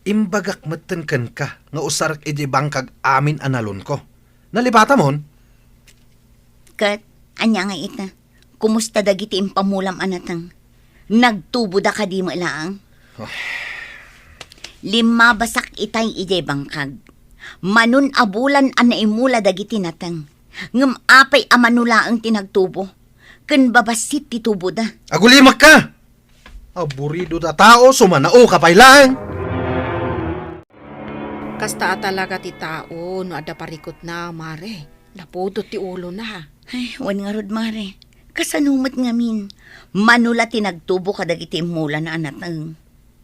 Imbagak metten kenka nga usarek idiay bangkag amin a nalonko. Nalipatamon? Ket, ania nga ita? Kumusta dagiti impamulam a nateng? Nagtuboda kadi met laeng? Ay. Limmabasak itay idiay bangkag. Manon a bulan a naimula dagiti nateng. Ngem apay a mano laeng ti nagtubo? Ken babassit ti tuboda. Agulimakka! Aburido ta tao, sumanaoka pay laeng. Kasta a talaga ti tao no adda parikutna, mare. Napudot ti ulona. Ay, wen ngarud, mare. Kasano met ngamin? Mano la ti nagtubo kadagiti immulana a nateng.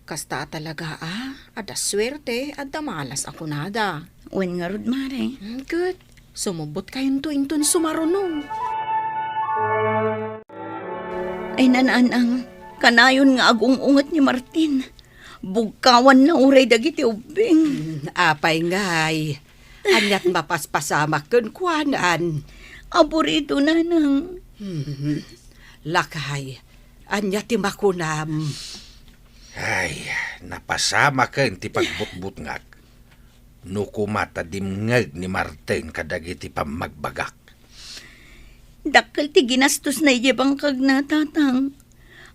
Kasta a talaga a, adda suerte, adda malas a kunada. Wen ngarud, mare. Hmm, ket, sumubotkayonto inton sumaruno. Ay, nanang, kanayon nga agung-unget ni Martin. Bugkawanna uray dagiti ubbing. Hmm, apay ngay. Aniat mapaspasamak kenkuanan? Aburido, nanang. Hmm. Lakay, ania ti makunam? Ay, napasamaken ti pagbutbutngak. No koma ta dimngeg ni Martin kadagiti pammagbagak. Dakkel ti ginastosna idiay bangkagna, tatang.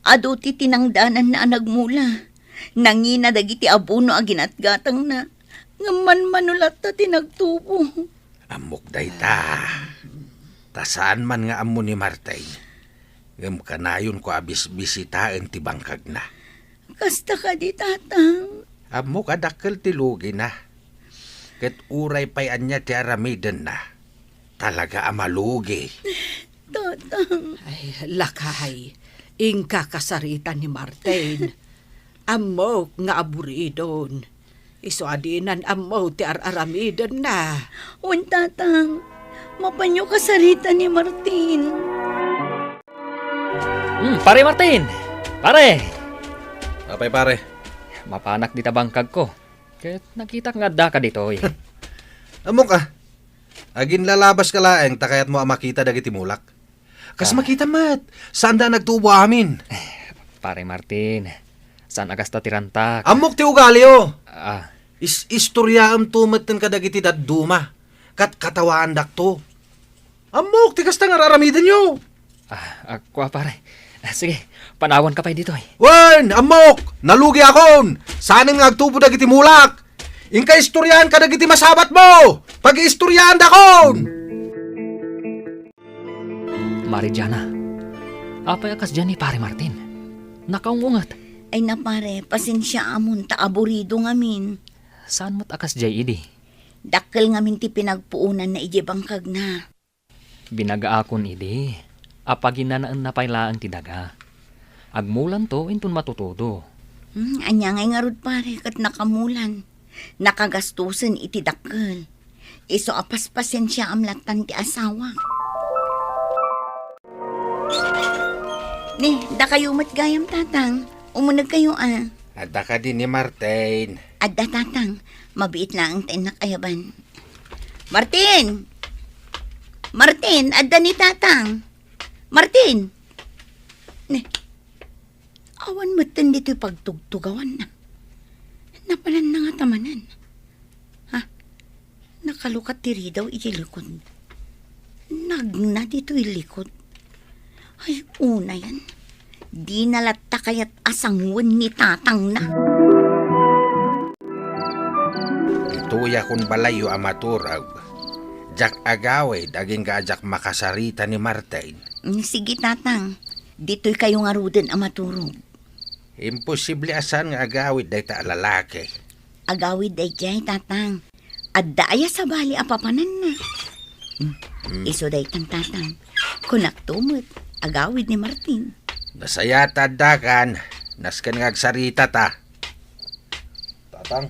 Adu ti tinangdananna a nagmula. Nangina dagiti abono a ginatgatangna. Ngem manmano latta ti nagtubo. Ammok dayta. Ta saan man nga ammo ni Martin. Ngem kanayonko a bisbisitaen ti bangkagna. Kasta kadi, tatang? Ammok a dakkel ti lugina. Ket uray pay ania ti aramidenna, talaga a malugi. Tatang. Ay, lakay, inka kasarita ni Martin. Ammok nga aburidon. Isu a dinan ammo ti ar-aramidenna. Wen, Tatang, mapanyo kasarita ni Martin. Hmm, Pare Martin! Pare! Apay, pare? Mapanak dita bangkagko. Ket nakitak nga addaka ditoy. Ammok a, aginlalabaska laeng ta kayatmo a makita dagiti mulak. Kas Ah. makita met, saanda a nagtubo amin. Pare Martin, saan a kasta ti rantak? Ammok ti ugalio. Ah. Is-, istoriaemto metten kadagiti dadduma, ket katawaandakto. Ammok ti kasta nga ar-aramidenyo. Ah, ah, kua, pare. Ah, sige, panawanka pay ditoy. Wen, ammok! Nalugiakon! Saanen nga agtubo dagiti mulak! Inka istoriaan kadagiti masabatmo! Pagiistoriaandakon! Mari Diana, apay a kasdiay ni Pare Martin? Nakaungunget. Ay na, pare, pasensiaamon ta aburido ngamin. Saan met a kasdiay idi? Dakkel ngamin ti pinagpuonanna idiay bangkagna. Binagaakon idi a paginanaenna pay laeng ti daga. Agmulanto inton matutudo. Hmm, ania ngay ngarud, pare, ket nakamulan? Nakagastusen iti dakkel. Isu a paspasensiaam lattan ti asawak. Ni, dakayo met gayam, Tatang. Umunegkayo a. Adda kadi ni Martin? Adda, Tatang. Mabiit laeng ta innak ayaban. Martin! Martin, adda ni Tatang. Martin! Ne, awan metten ditoy pagtugtugawanna. Napalanna ngata manen. Ha? Nakalukat ti ridaw iti likod. Nagna ditoy likod. Ay, unayan. Dina latta kayat a sanguen ni Tatangna. Ditoyakon balayyo a maturog. Diak agawid agingga a diak makasarita ni Martin. Mm, sige, Tatang. Ditoykayo ngaruden a maturog. Imposible a saan nga agawid dayta a lalaki. Agawid daydiay, Tatang. Adda aya sabali a papananna? Hmm. Hmm. Isu daytan, Tatang. Kunakto met, agawid ni Martin. Nasayaat ta addakan, nasken nga agsaritata. Tatang,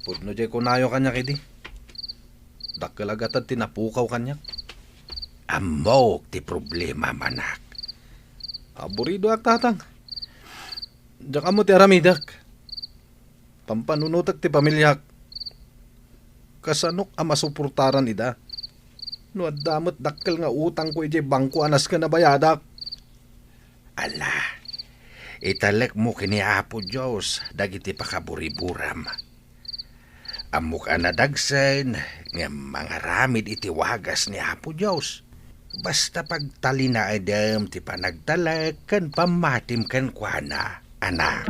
pudno diay kunayo kaniak idi. Dakkel a gatad ti napukaw kaniak. Ammok ti problema, manak. Aburidoak, Tatang. Diak ammo ti aramidek. Pampanunotek ti pamiliak. Kasanok a masuportaran ida? No adda met dakkel nga utangko idiay bangko a nasken a bayadak. Ala, italekmo ken ni Apo Dios dagiti pakaburiburam. Ammok a nadagsen nga mangaramid iti wagas ni Apo Dios. Basta pagtalinaedem ti panagtalek ken pammatim kenkuana, anak.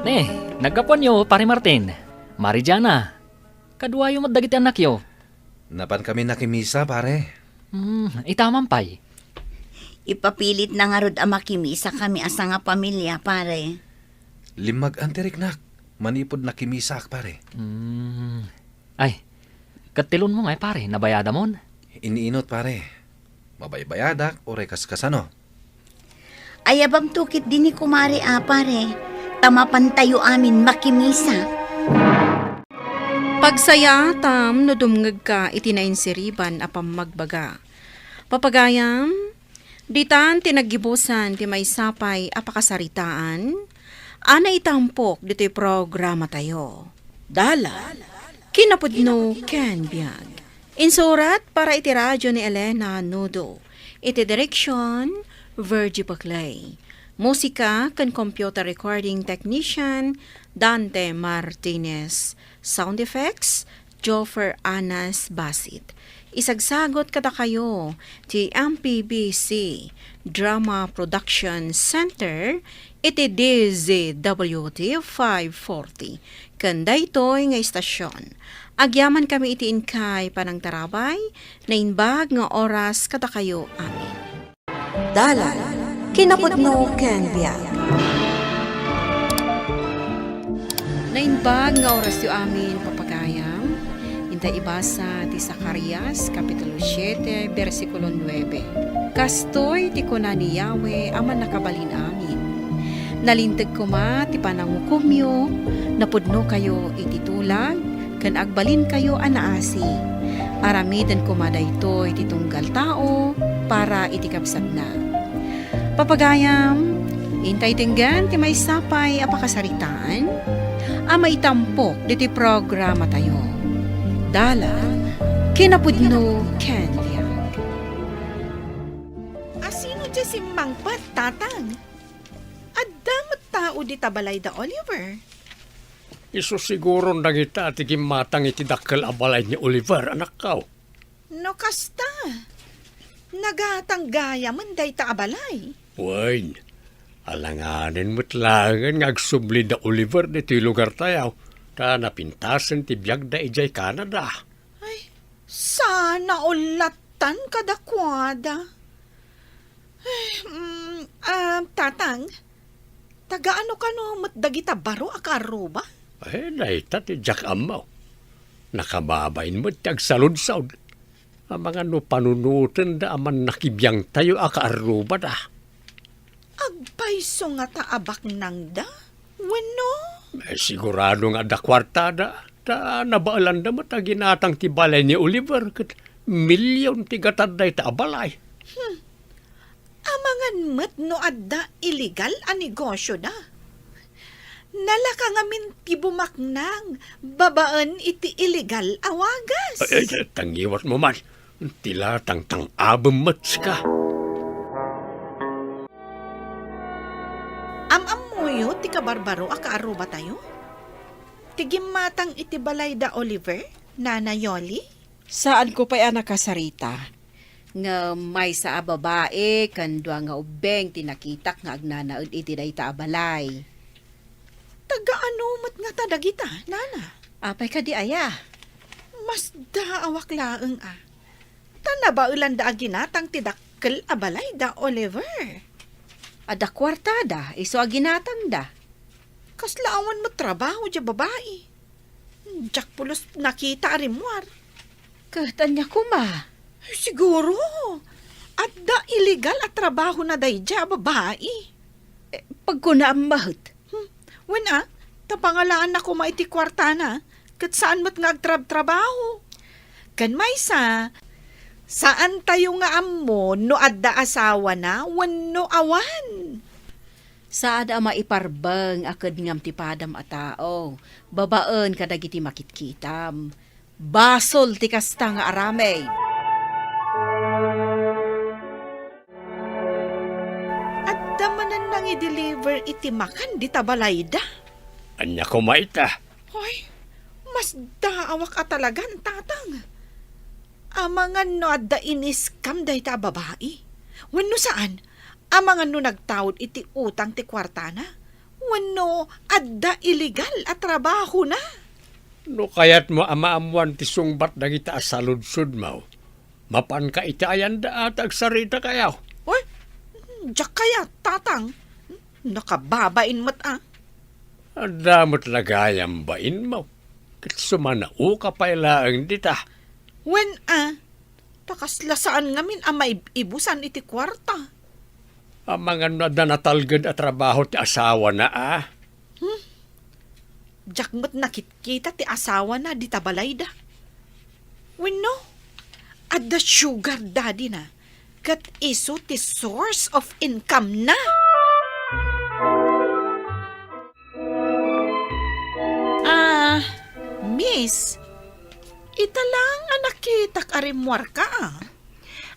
Ne, naggapuanyo, Pare Martin. Mari Diana, kaduayo met dagiti annakyo. Napankami nakimisa, pare. Hmm, ita man pay. Ipapilitna ngarud a makimisakami a sangapamilia, pare. Limmagan ti riknak manipud nakimisaak, pare. Hmm. Ay, ket ti loanmo ngay, pare, nabayadamon? Iniinot, pare. Mabaybayadak, uray kaskasano. Ayabamto ketdi ni kumare a, pare, ta mapantayo amin makimisa. Pagsayaatam no dumngegka iti nainsiriban a pammagbaga. Papagayam, ditan ti naggibusan ti maysa pay a pakasaritaan a naitampok ditoy programatayo. Dalan, kinapudno ken biag. Insurat para iti radio ni Elena Nudo. Iti direksyon, Virgie Paclay. Musika ken computer recording technician, Dante Martinez. Sound effects, Joffer Anas Basit. Isagsagot kadakayo ti M P B C Drama Production Center iti D Z W T five forty. Ken daytoy nga istasyon, agyamankami iti inkay panangtarabay, naimbag nga oras kadakayo amin. Dalan, kinapudno ken biag. Naimbag nga orasyo amin, papagayam. Inta ibasa ti Zacarias, Kapitulo siete, bersikulo nuebe. Kastoy ti kuna ni Yahweh a Mannakabalin-amin: Nalinteg koma ti panangukomyo, napudnokayo iti tulag, ken agbalinkayo a naasi. Aramiden koma daytoy ti tunggal tao para iti kabsatna. Papagayam, intay denggen ti maysa pay a pakasaritaan a maitampok ditoy programatayo. Dalan, kinapudno ken biag. Asino diay simmangpet, Tatang? Adda met tao dita balay da Oliver? Isu siguron dagita ti gimmatang iti dakkel a balay ni Oliver, anakko. No kasta, nagatang gayamen dayta a balay. Wen, alanganen met laengen nga agsubli da Oliver ditoy lugartayo, ta napintasen ti biagda idiay Canada. Ay, sana ullatan kadakuada. Ay, mm, ah, Tatang, taga ano kano met dagita baro a kaarruba? Eh, dayta ti diak ammo. Nakababain met ti agsaludsod. Amangan no panunotenda a mannakibiangtayo a kaarrubada. Agpayso ngata a baknangda? Wenno? Eh, sigurado nga adda kuartada. Ta nabaelanda met a ginatang ti balay ni Oliver ket milyon ti gatad dayta a balay. Hmm. Amangan met no adda illegal a negosioda. Nalaka ngamin ti bumaknang babaen iti illegal a wagas. Ay, ay, tangiwatmo man. Ti latang tang-abem met sika. Am-ammoyo ti kabarbaro a kaarrubatayo? Ti gimmatang iti balay da Oliver, Nana Yoli? Saanko pay a nakasarita. Ngem maysa a babai ken dua nga ubbeng ti nakitak nga agnanaed iti dayta a balay. Taga ano met ngata dagita, Nana? Apay kadi aya? Masdaawak laeng a. Ta nabaelanda a ginatang ti dakkel a balay da Oliver. Adda kuartada, isu a ginatangda. Kasla awan met trabaho diay babai. Diak pulos nakita a rimmuar. Ket ania koma? Siguro, adda illegal a trabahona daydiay a babai. Eh, pagkunaam met. Hmm. Wen a, ta pangalaanna koma iti kuartana, ket saan met nga agtrabtrabaho. Ken maysa, saantayo nga ammo no adda asawana wenno awan. Saan a maiparbeng a kedngam ti padam a tao, babaen kadagiti makitkitam. Basol ti kasta nga aramid. Adda manen nangi-deliver iti makan dita balayda. Ania koma ita? Hoy, masdaawak a talagan, Tatang. Amangan no adda in-scam dayta a babai. Wenno saan, amangan no nagtaud iti utang ti kuartana. Wenno adda illegal a trabahona. No kayatmo a maammoan ti sungbat dagita a saludsodmo, mapanka iti ayanda a ta agsaritakayo. Oy, diak kayat, Tatang. Nakababain met a. Adda met la gayam bainmo. Ket sumanaoka pay laeng dita. Wen a, ta kasla saan ngamin a maib-ibusan iti kuarta. Amangan no adda natalged a trabaho ti asawana a. Hmm? Diak met nakitkita ti asawana dita balayda. Wenno, adda sugar daddy-na, ket isu ti source of income-na. Ah, miss, ita lang a nakitak a rimmuarka, ah.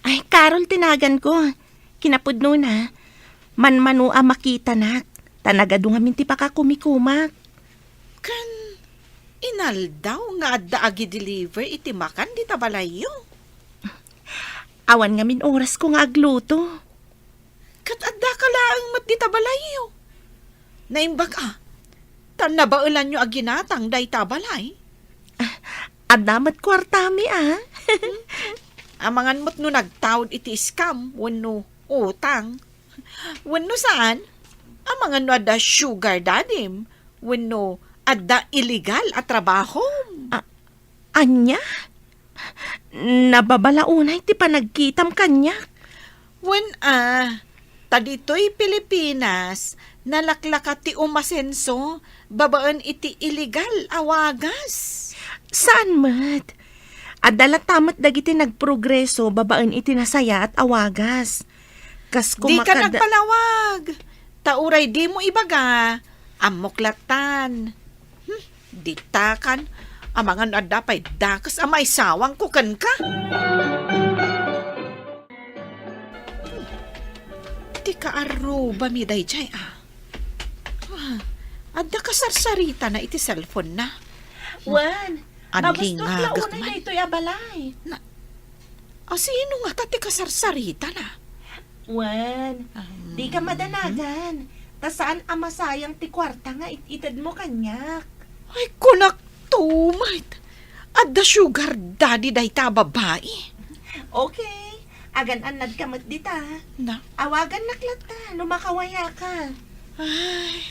Ay, Carol ti naganko. Kinapudnona, manmano a makitanak, ta nagadu ngamin ti pakakumikumak. Ken inaldaw nga adda agi-deliver iti makan dita balayyo? Awan ngamin orasko nga agluto. Ket addaka laeng met dita balayyo. Naimbag a, ta nabaelanyo a ginatang dayta balay. Ah, adda met kuartami a. Amangan met no nagtaud iti scam wenno utang. Wenno saan, amangan no adda sugar daddy-m wenno adda illegal a trabaho. A-, ania? Nababala unay ti panagkitam kaniak. Wen a, ta ditoy Pilipinas, nalaklaka ti umasenso babaen iti illegal a wagas. Saan met? Adda latta met dagiti nagprogreso babaen iti nasayaat a wagas. Kas Dika kumakada- nagpalawag. Ta uray dimo ibaga, ammok lattan. Hmm, ditakan, amangan adda pay dakes a maisawangko kenka. Hmm, ti kaarrubami daydiay, a. Ah, adda kasarsaritana iti cellphone-na. Wen, Anlingagek magustuak la unay man. Daytoy a balay. Na, a, sino ngata ti kasarsaritana? Wen, Um, dika madanagan. Ta saan a masayang ti kuarta nga it-itedmo kaniak. Ay, kunak tumet. Adda sugar daddy dayta a babai. Okay. Agan-annadka met dita. Na? Awagannak latta no makawayaka. Ay,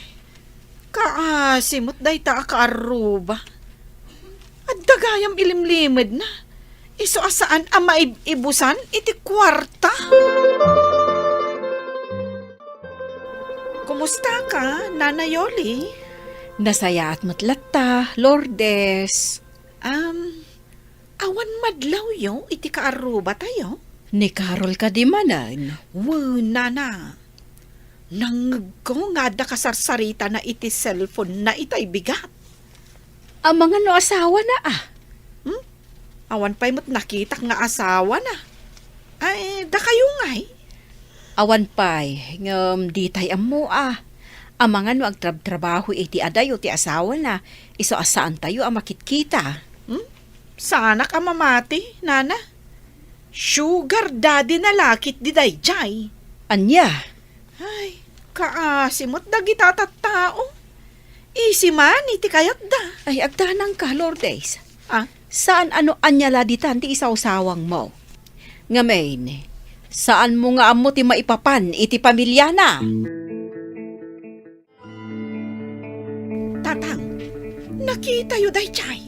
kaasi met dayta a kaarruba. Adda gayam ilimlimedna. Isu a saan a maib-ibusan iti kuarta. Kumusta ka, Nana Yoli? Nasayaat met latta, Lourdes. Um, awan madlawyo iti kaarrubatayo? Ni Carol kadi manen? Wen, Nana. Nangngegko nga adda kasarsaritana iti cellphone-na itay bigat. Amangan no asawana, a? Hmm? Awan pay met nakitak nga asawana. Ay, dakayo ngay? Awan pay, ngem ditay ammo, a. Amangan no agtrabtrabaho iti adayo ti asawana, isu a saantayo a makitkita. Hmm? Saanak a mamati, Nana? Sugar daddy-na la ketdi daydiay. Ania? Ay, kaasi met dagita a tattao. Isi man iti kayatda. Ay, agdanangka, Lourdes. Ah? Saan a no ania la ditan ti isawsawangmo. Ngamin, saanmo nga ammo ti maipapan iti pamiliana. Tatang, nakitayo daydiay?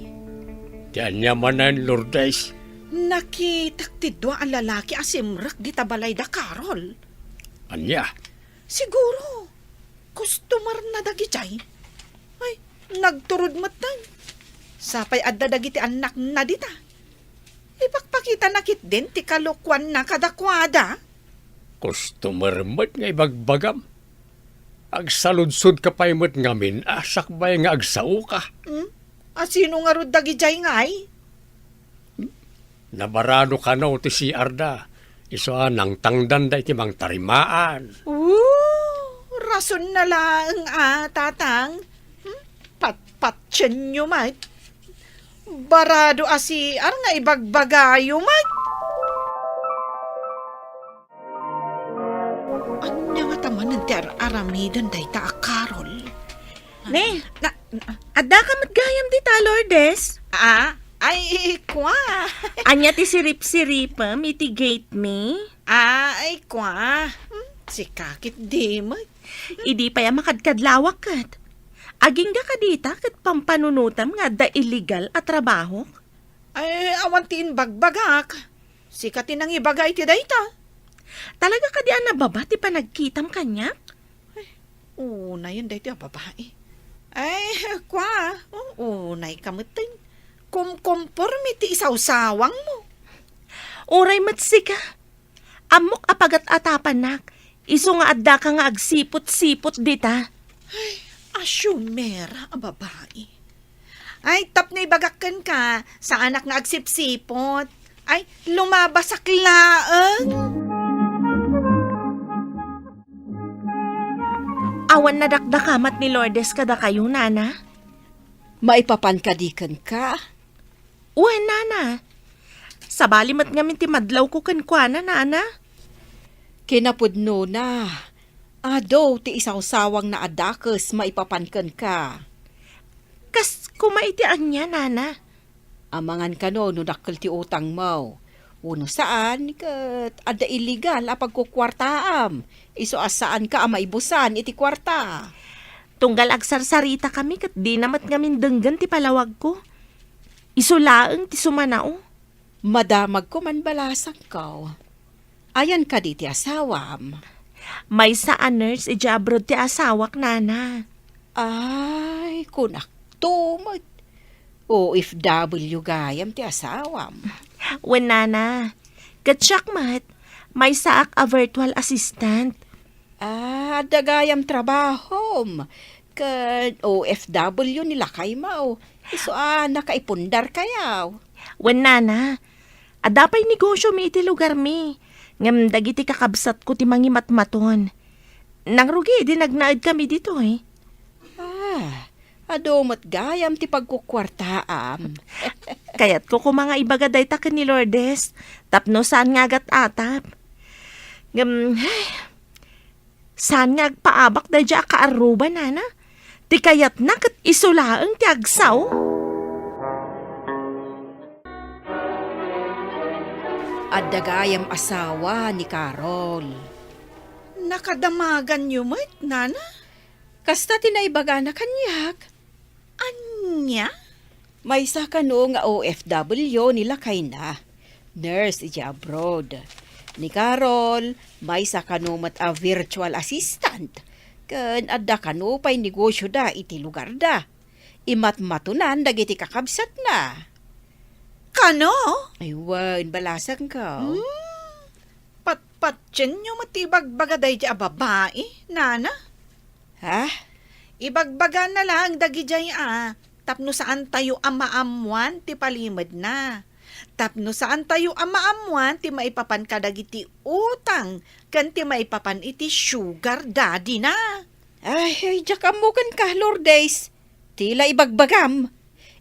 Ti ania manen, Lourdes? Nakitak ti dua a lalaki a simrek dita balay da Carol. Ania? Siguro, customer-na dagidiay. Ay, nagturod metten. Sapay adda dagiti annakna dita. Ipakpakitana ketdin ti kalokuanna kadakuada. Customer met nga ibagbagam. Agsaludsodka pay met ngamin a sakbay nga agsaoka. Hmm? A sino ngarud dagidiay ngay? Nabarado kano ti C R da. Isu a nangtangdanda iti mangtarimaan. Ooh, rason na laeng a, Tatang. Hmm? Patpatienyo met. Barado a C R nga ibagbagayo met. Ania ngata manen ti ar-aramiden dayta a Carol? Ne, na, addaka met gayam dita, Lourdes? Ah, ay, kua. Ania ti sirip-siripem iti gate mi? Ah, ay, kua. Hmm, sika ketdi met. Idi pay a makadkadlawak ket. Agingga ka dita ket pampanunotem nga adda illegal a trabahok? Ay, awan ti imbagbagak. Sika ti nangibaga iti dayta. Talaga kadi a nababa ti panagkitam kaniak? Ay, unayen daytoy a babai. Ay, kua, o, unayka metten. Kumkomporme ti isawsawangmo. Uray met sika. Ammok a pagat-atapanak, isu nga addaka nga agsipot-sipot dita. Ay, asiomera a babai. Ay, tapno ibagak kenka, saanak nga agsipsipot. Ay, lumabasak laeng. Awan nadakdakamat ni Lourdes kadakayo, Nana? Maipapan kadi kenka? Wen, Nana. Sabali met ngamin ti madlawko kenkuana, Nana. Kinapudnona, adu ti isawsawangna a dakes maipapan kenka. Kas koma iti ania, Nana? Amangan kano no dakkel ti utangmo. Wenno saan, ket adda illegal a pagkukuartaam. Isu a saanka a maibusan iti kuarta. Tunggal agsarsaritakami ket dina met ngamin denggen ti palawagko. Isu laeng ti sumanao. Madamagko man balasangko. Ayan kadi ti asawam? Maysa a nurse idiay abroad ti asawak, nana. Ay, kunakto met. O F W gayam ti asawam. Wen, nana. Ket siak met, maysaak a virtual assistant. Ah, adda gayam trabahom. Ken O F W ni lakaymo. Isu a nakaipundar kayaw. Wen, nana, adda pay negosyomi iti lugarmi. Ngem dagiti kakabsatko ti mangimatmaton. Nangrugi idi nagnaedkami ditoy. Ah, adu met gayam ti pagkukuartaam. Kayatko koma nga ibaga dayta ken ni Lourdes, tapno saan nga agat-atap. Ngem, saan nga agpaabak daydiay a kaarruba, nana? Ti kayatna ket isu laeng ti agsao. Adda gayam asawa ni Carol. Nakadamaganyo met, nana? Kasta ti naibagana kaniak. Ania? Maysa kano nga O F W ni lakayna. Nurse idiay abroad. Ni Carol, maysa kano met a virtual assistant. Ken adda kano pay negosyoda iti lugarda. Imatmatonan dagiti kakabsatna. Kano? Ay, wen, balasangko. Hmm. Patpatienyo met ti ibagbaga daydiay a babai, nana? Ha? Ibagbagana laeng dagidiay a tapno saantayo a maammoan ti palimedna. Tapno saantayo a maammoan ti maipapan kadagiti utang ken ti maipapan iti sugar daddy-na. Ay, ay, diak ammo kenka, Lourdes. Ti la ibagbagam.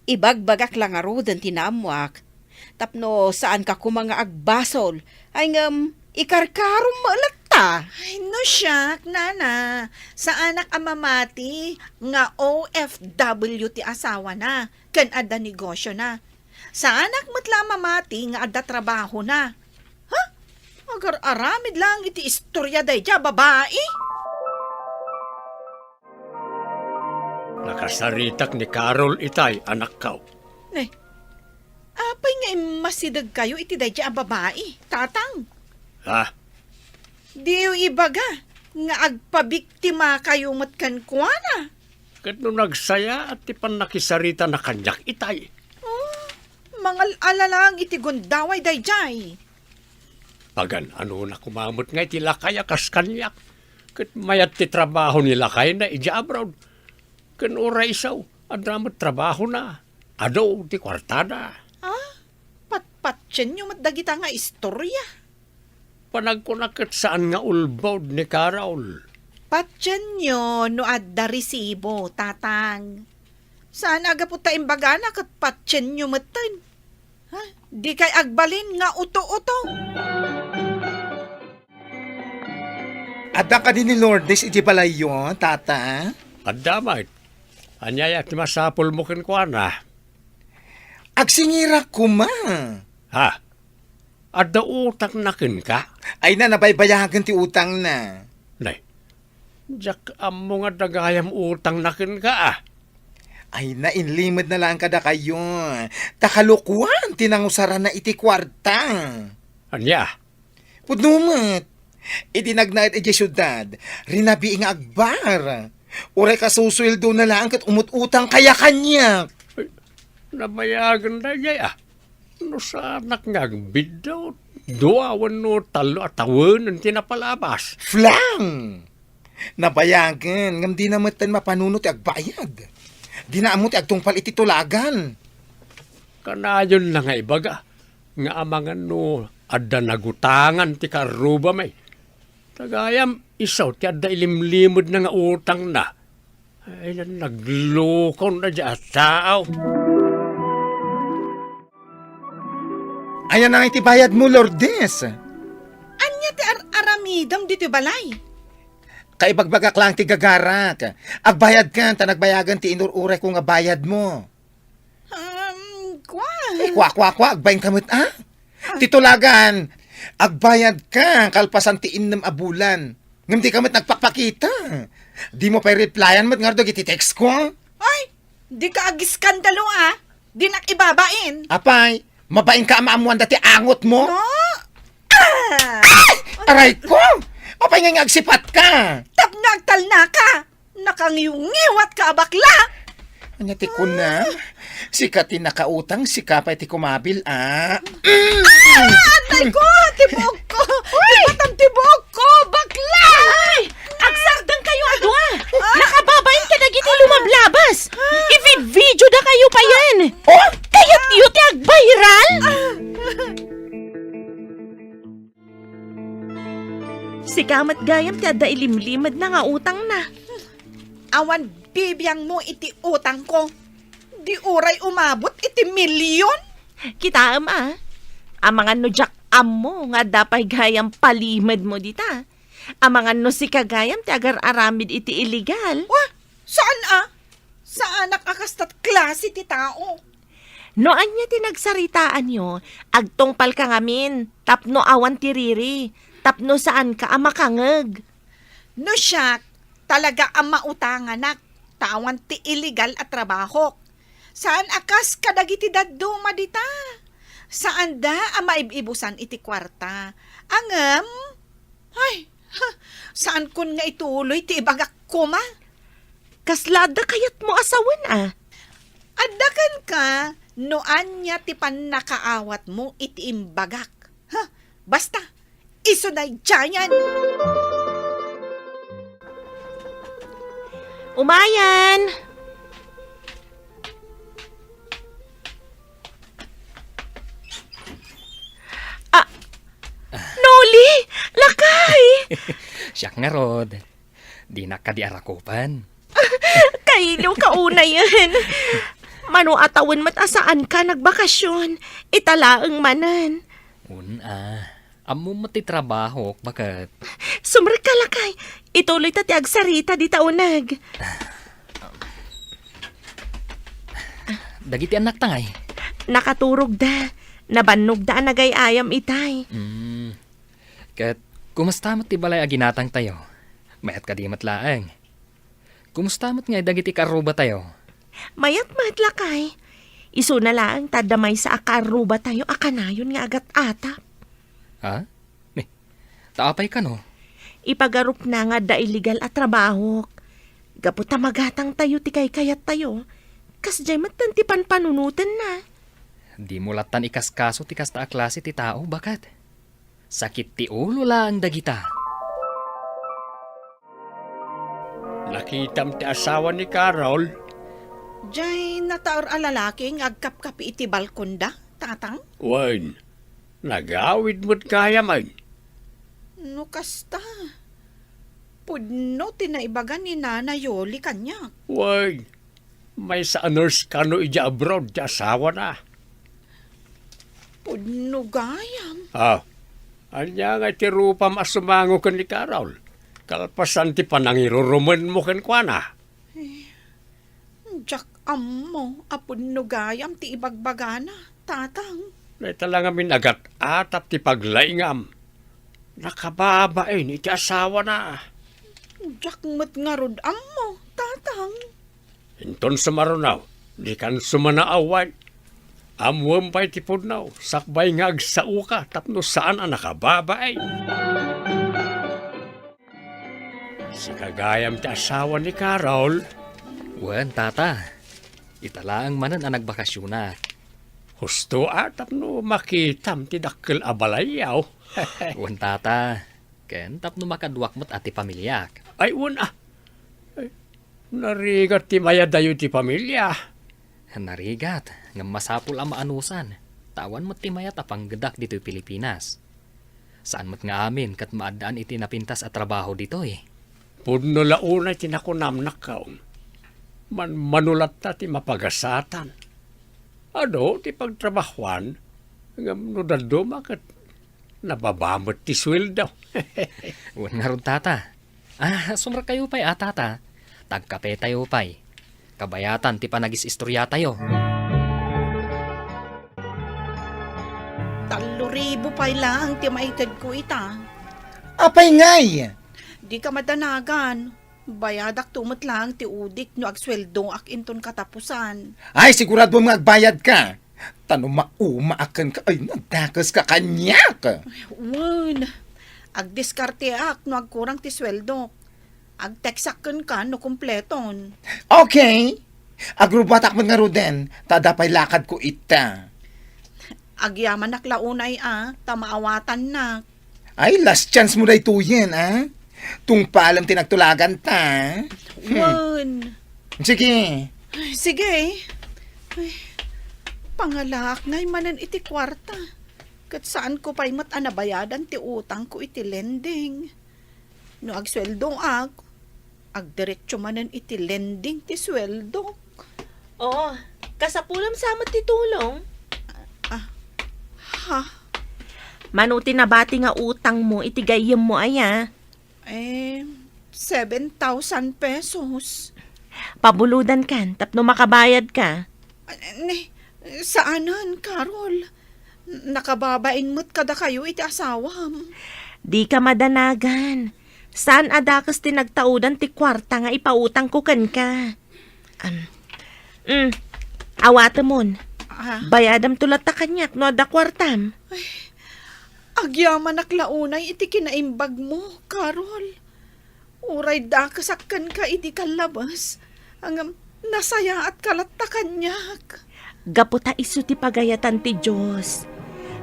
Ibagbagak la ngaruden ti naammoak. Tapno saanka koma nga agbasol. Ay ngem, ikarkarom met latta. Ay, no siak, nana. Saanak a mamati nga O F W ti asawana, ken adda negosyona. Saanak met la a mamati nga adda trabahona. Ha? Agar-aramid laeng iti istoria daydiay a babai? Nakasaritak ni Carol itay, anakko. Ne, apay nga immasidegkayo iti daydiay a babai, tatang? Ha? Diyo ibaga nga agpabiktimakayo met kenkuana? Ket no nagsayaat ti pannakisaritana kaniak itay. Oh, mangal-ala laeng iti gundaway daydiay. Pagan-anona koma met nga iti lakay a kas kaniak, ket mayat ti trabaho ni lakayna idiay abroad. Ken uray isu, adda met trabahona. Adu ti kuartada. Ah, patpatienyo met dagita nga istoria. Panagkunak ket saan nga ulbod ni Carol. Patienyo no adda resibo, tatang. Saan a gapu ta imbagana ket patienyo metten. Ha? Dikay agbalin nga uto-uto. Adda kadi ni Lourdes iti balayyo, tata? Adda met. Ania ti masapulmo kenkuana? Agsingirak koma. Ha? Adda utangna kenka? Ay na, nabaybayagen ti utangna. Nay, diak ammo nga adda gayam utangna kenka, a. Ay na, inlimedna laeng kadakayo. Ta kalokuan ti nangusaranna iti kuarta. Ania? Pudno met. Idi nagnaed idiay siudad, rinabii nga agbar. Uray kasusueldona laeng ket umut-utang kaya kaniak. Ay, nabayagen daydiay, a. No saanak nga agbiddut, dua wenno tallo a tawenen ti napalabas. Flang! Nabayagen, ngem dina metten mapanunot ti agbayad. Dina ammo ti agtungpal iti tulagan. Kanayonna nga ibaga nga amangan no adda nagutangan ti karrubami. Ta gayam isu ti adda ilimlimedna nga utangna. Ay, naglukon daydiay a tao. Ayan na nga iti bayadmo, Lourdes. Ania ti ar-aramidem ditoy balay? Kaibagbagak laeng ti gagarak. Agbayadkan, ta nagbayagen ti inur-urayko nga bayadmo. Um, kua? Ay, kua, kua, kua, agbainka met, a? Ah. Ti tulagan, agbayadka kalpasan ti innem a bulan. Ngem dika met nagpakpakita. Dimo pay replyan met ngarud dagiti text ko. Ay, dika agiskandalo, a. Dinak ibabain. Apay, mabainka a maammuanda ti angotmo? No? Ah! Aray ko! Apay nga nga agsipatka? Tapno agtalnaka. Nakangiwngiwatka a bakla! Ania ti kunam? Sika ti nakautang, sika pay ti kumabil, a. Ah, atay ko! Ti buokko! Ti batam ti buokko! Bakla! Ay! Agsardengkayo a dua! Ah! Nakababain kadagiti lumablabas! Ividvideodakayo payen! Oh! Kayatyo ti agviral! Sika met gayam ti adda ilimlimedna nga utangna. Awan bibiangmo iti utangko. Di uray umabot iti milyon. Kitaem a. Amangan no diak ammo nga adda pay gayam palimedmo dita. Amangan no sika gayam ti agar-aramid iti illegal. Wa, saan a? Saanak a kasta klase ti tao. No ania ti nagsaritaanyo, agtungpalka ngamin, tapno awan ti riri, tapno saanka a makangeg. No siak, talaga a mautanganak, ta awan ti illegal a trabahok. Saan a kas kadagiti dadduma dita. Saanda a maib-ibusan iti kuarta. Ngem, ay, ha, saankon nga ituloy ti ibagak koma. Kasla adda kayatmo a sawen a? Adda kenka no ania ti pannakaawatmo iti imbagak. Ha, basta, isu daydiayen. Umayen! Ah, Noli, lakay! Siak ngarud. Dinak kadi arakupan. Kailo ka unayen. Mano a tawen met a saanka nagbakasyon, ita laeng manen. Wen a. Ammom met ti trabahok, baket. Sumrekka lakay. Ituloyta ti agsarita dita uneg. Dagiti annakta ngay? Nakaturogda. Nabannogda a nagay-ayam itay. Mm. Ket kumusta met ti balay a ginatangtayo? Mayat kadi met laeng? Kumusta met ngay dagiti kaarrubatayo? Mayat met, lakay. Isuna laeng ta adda maysa a kaarrubatayo a kanayon nga agat-atap. Ha? Ni, ta apay kano? Ipagarupna nga adda illegal a trabahok. Gapu ta magatangtayo ti kaykayattayo, kasdiay metten ti panpanunotenna. Dimo lattan ikaskaso ti kasta a klase ti tao, baket. Sakit ti ulo laeng dagita. Nakitam ti asawa ni Carol? Jay nataur a lalaki nga agkapkapi iti balkonda, tatang? Wen, nagawid met gayam. No kasta, pudno ti naibaga ni Nana Yoli kaniak. Wen, maysa a nurse kano idiay abroad ti asawana. Pudno gayam. Ah, ania nga iti rupam a sumango ken ni Carol? Kalpasan ti panangirurumenmo kenkuana. Eh, diak ammo a pudno gayam ti ibagbagana, tatang. Dayta la ngamin agat-atap ti paglaingam. Nakababain iti asawana. Diak met ngarud ammo, tatang. Inton sumaruno, dikan sumanaawan. Ammoem pay ti pudno, sakbay nga agsaoka tapno saan a nakababain. Sika gayam ti asawa ni Carol? Wen, tata. Ita laeng manen a nagbakasyonak. Husto a tapno makitam ti dakkel a balayyo. Wen, tata. Ken tapno makaduak met a ti pamiliak. Ay, wen a. Ay, narigat ti mayadayo ti pamilia. Narigat, ngem masapul a maanusan, ta awan met ti mayat a panggedak ditoy Pilipinas. Saan met nga amin ket maaddaan iti napintas a trabaho ditoy. Pudno la unay ti nakunam, nakkaw. Manmano latta ti mapagasatan. Adu ti pagtrabahuan, ngem no dadduma ket nababa met ti sueldo. Wen ngarud, tata. Ah, sumrekkayo pay a, tata. Tagkapetayo pay. Kabayatan ti panagis-istoriatayo. Tallo ribu pay laeng ti maitedko ita. Apay ngay? Dika madanagan. Bayadakto met laeng ti udik no agsueldoak inton katapusan. Ay, siguraduam nga agbayadka. Ta no maumaaken ka, ay, nagdakeska kaniak. Wen, agdiskarteak no agkurang ti sueldok. Agteksak kenka no kumpleton. Okay. Agrubatak met ngaruden, ta adda pay lakadko ita. Agyamanak la unay a, ta maawatannak. Ay, last chance mo daytoyen, a? Tungpalem ti nagtulaganta, a? Hmm. Wen. Sige. Sige. Ay, pangalaak ngay manen iti kuarta. Ket saanko pay met a nabayadan ti utangko iti lending. No agsueldoak, agdiretso manen iti lending ti sueldok. Oo, kasapulam sa met ti tulong. Ah, ha? Mano ti nabati nga utangmo iti gayyemmo aya? Eh, seven thousand pesos. Pabulodankan tapno makabayadka. Ah, ne, saanen, Carol. Nakababain met kadakayo iti asawam. Dika madanagan. Saan a dakes ti nagtaudan ti kuarta nga ipautangko kenka. Am, mm, awatemon. Ah. Bayadamto latta kaniak no adda kuartam. Ay, agyamanak la unay iti kinaimbagmo, Carol. Uray dakesak kenka idi kallabes, ngem nasayaatka latta kaniak. Gapu ta isu ti pagayatan ti Dios,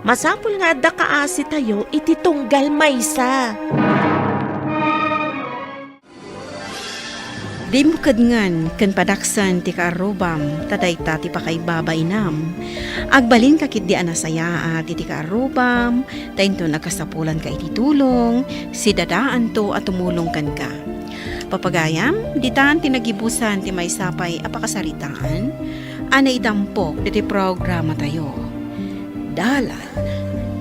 masapul nga adda kaasitayo iti tunggal maysa. Dimmo kedngen ken padaksen ti kaarrubam, ta dayta ti pakaibabainam. Agbalinka ketdi a nasayaat iti kaarrubam, ta inton agkasapulanka iti tulong, sidadaanto a tumulong kenka. Papagayam, ditan ti nagibusan ti maysa pay a pakasaritaan a naidampok ditoy programatayo. Dalan,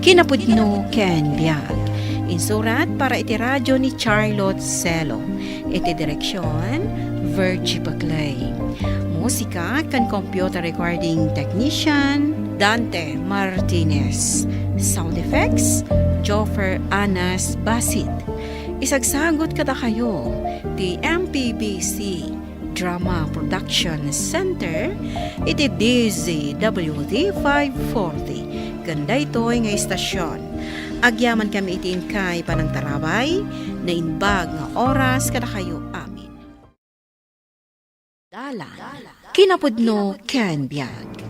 kinapudno ken biag. Insurat para iti radio ni Charlotte Celo. Iti direksion, Virgie Paclay. Musika ken computer recording technician, Dante Martinez. Sound effects, Joffer Anas Basit. Isagsagut kadakayo ti M P B C Drama Production Center iti D Z W T five forty, ken daytoy nga istasion. Agyamankami iti inkay panangtarabay, naimbag nga oras kadakayo amin. Dalan, kinapudno ken biag.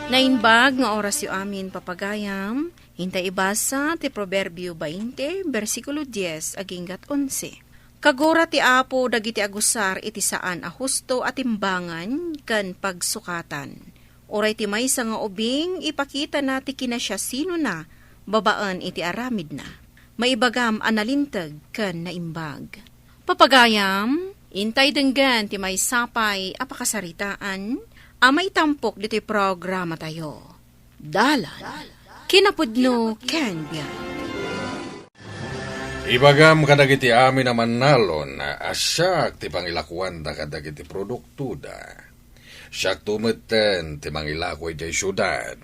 Naimbag nga orasyo amin, papagayam, intay ibasa ti Proverbio bainte, bersikulo dies aginggat onse. Kagura ti Apo dagiti agusar iti saan a husto a timbangan ken pagsukatan. Uray ti maysa nga ubing, ipakitana ti kinasiasinona babaen iti aramidna. Maibagam a nalinteg ken naimbag. Papagayam, intay denggen ti maysa pay a pakasaritaan a maitampok ditoy programatayo. Dalan, kinapudno ken biag. Ibagam kadagiti amin a mannalon a siak ti pangilakuanda kadagiti produktoda. Siakto metten ti mangilako idiay siudad.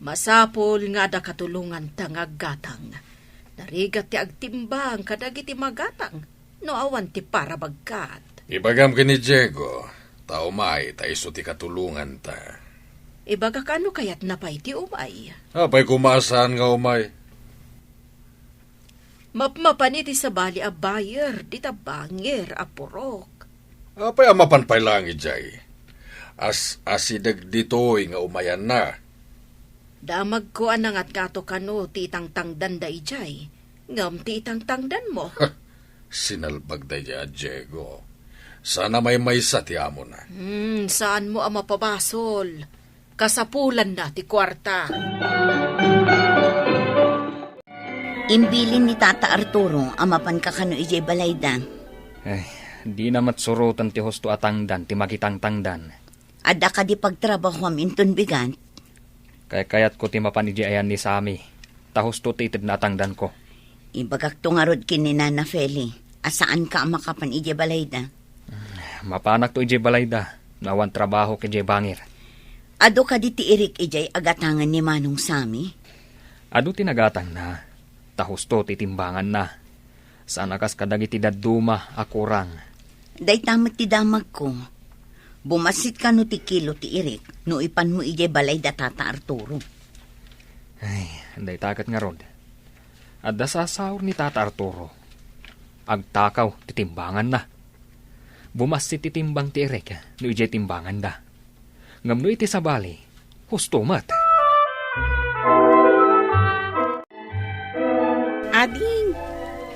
Masapul nga adda katulonganta nga aggatang. Narigat ti agtimbang kadagiti magatang no awan ti parabagkat. Ibagam ken ni Diego, ta umay ta isu ti katulonganta. Ibagak no kayatna pay ti umay. Apay koma a saan nga umay? Mapmapan iti sabali a buyer dita bangir a purok. Apay a mapan pay laeng idiay? As-asideg ditoy nga umayanna. Damagko a nangatngato kano ti itangtangdanda idiay, ngem ti itangtangdanmo. Sinalbag daydiay a Diego. Saan a maymaysa ti amona. Hmm, saanmo a mapabasol. Kasapulanna ti kuarta. Imbilin ni Tata Arturo a mapanka kano idiay balayda. Ay, dina met suroten ti husto a tangdan ti makitangtangdan. Adda kadi pagtrabahoam inton bigat? Kaykayatko ti mapan idiay ayan ni Sammy, ta husto ti itedna a tangdanko. Ibagakto ngarud ken ni Nana Feli a saanka a makapan idiay balayda. Mapanakto idiay balayda, no awan trabahok idiay bangir. Adu kadi ti irik idiay a gatangen ni Manong Sammy? Adu ti nagatangna, ta husto ti timbanganna. Saan a kas kadagiti dadduma a kurang. Dayta met ti damagko. Bumassit kano ti kilo ti irik no ipanmo idiay balay da Tata Arturo? Ay, dayta ket ngarud. Adda sasaur ni Tata Arturo. Agtakaw ti timbanganna. Bumassit ti timbang ti irik no idiay timbanganda. Ngem no iti sabali, husto met. Ading,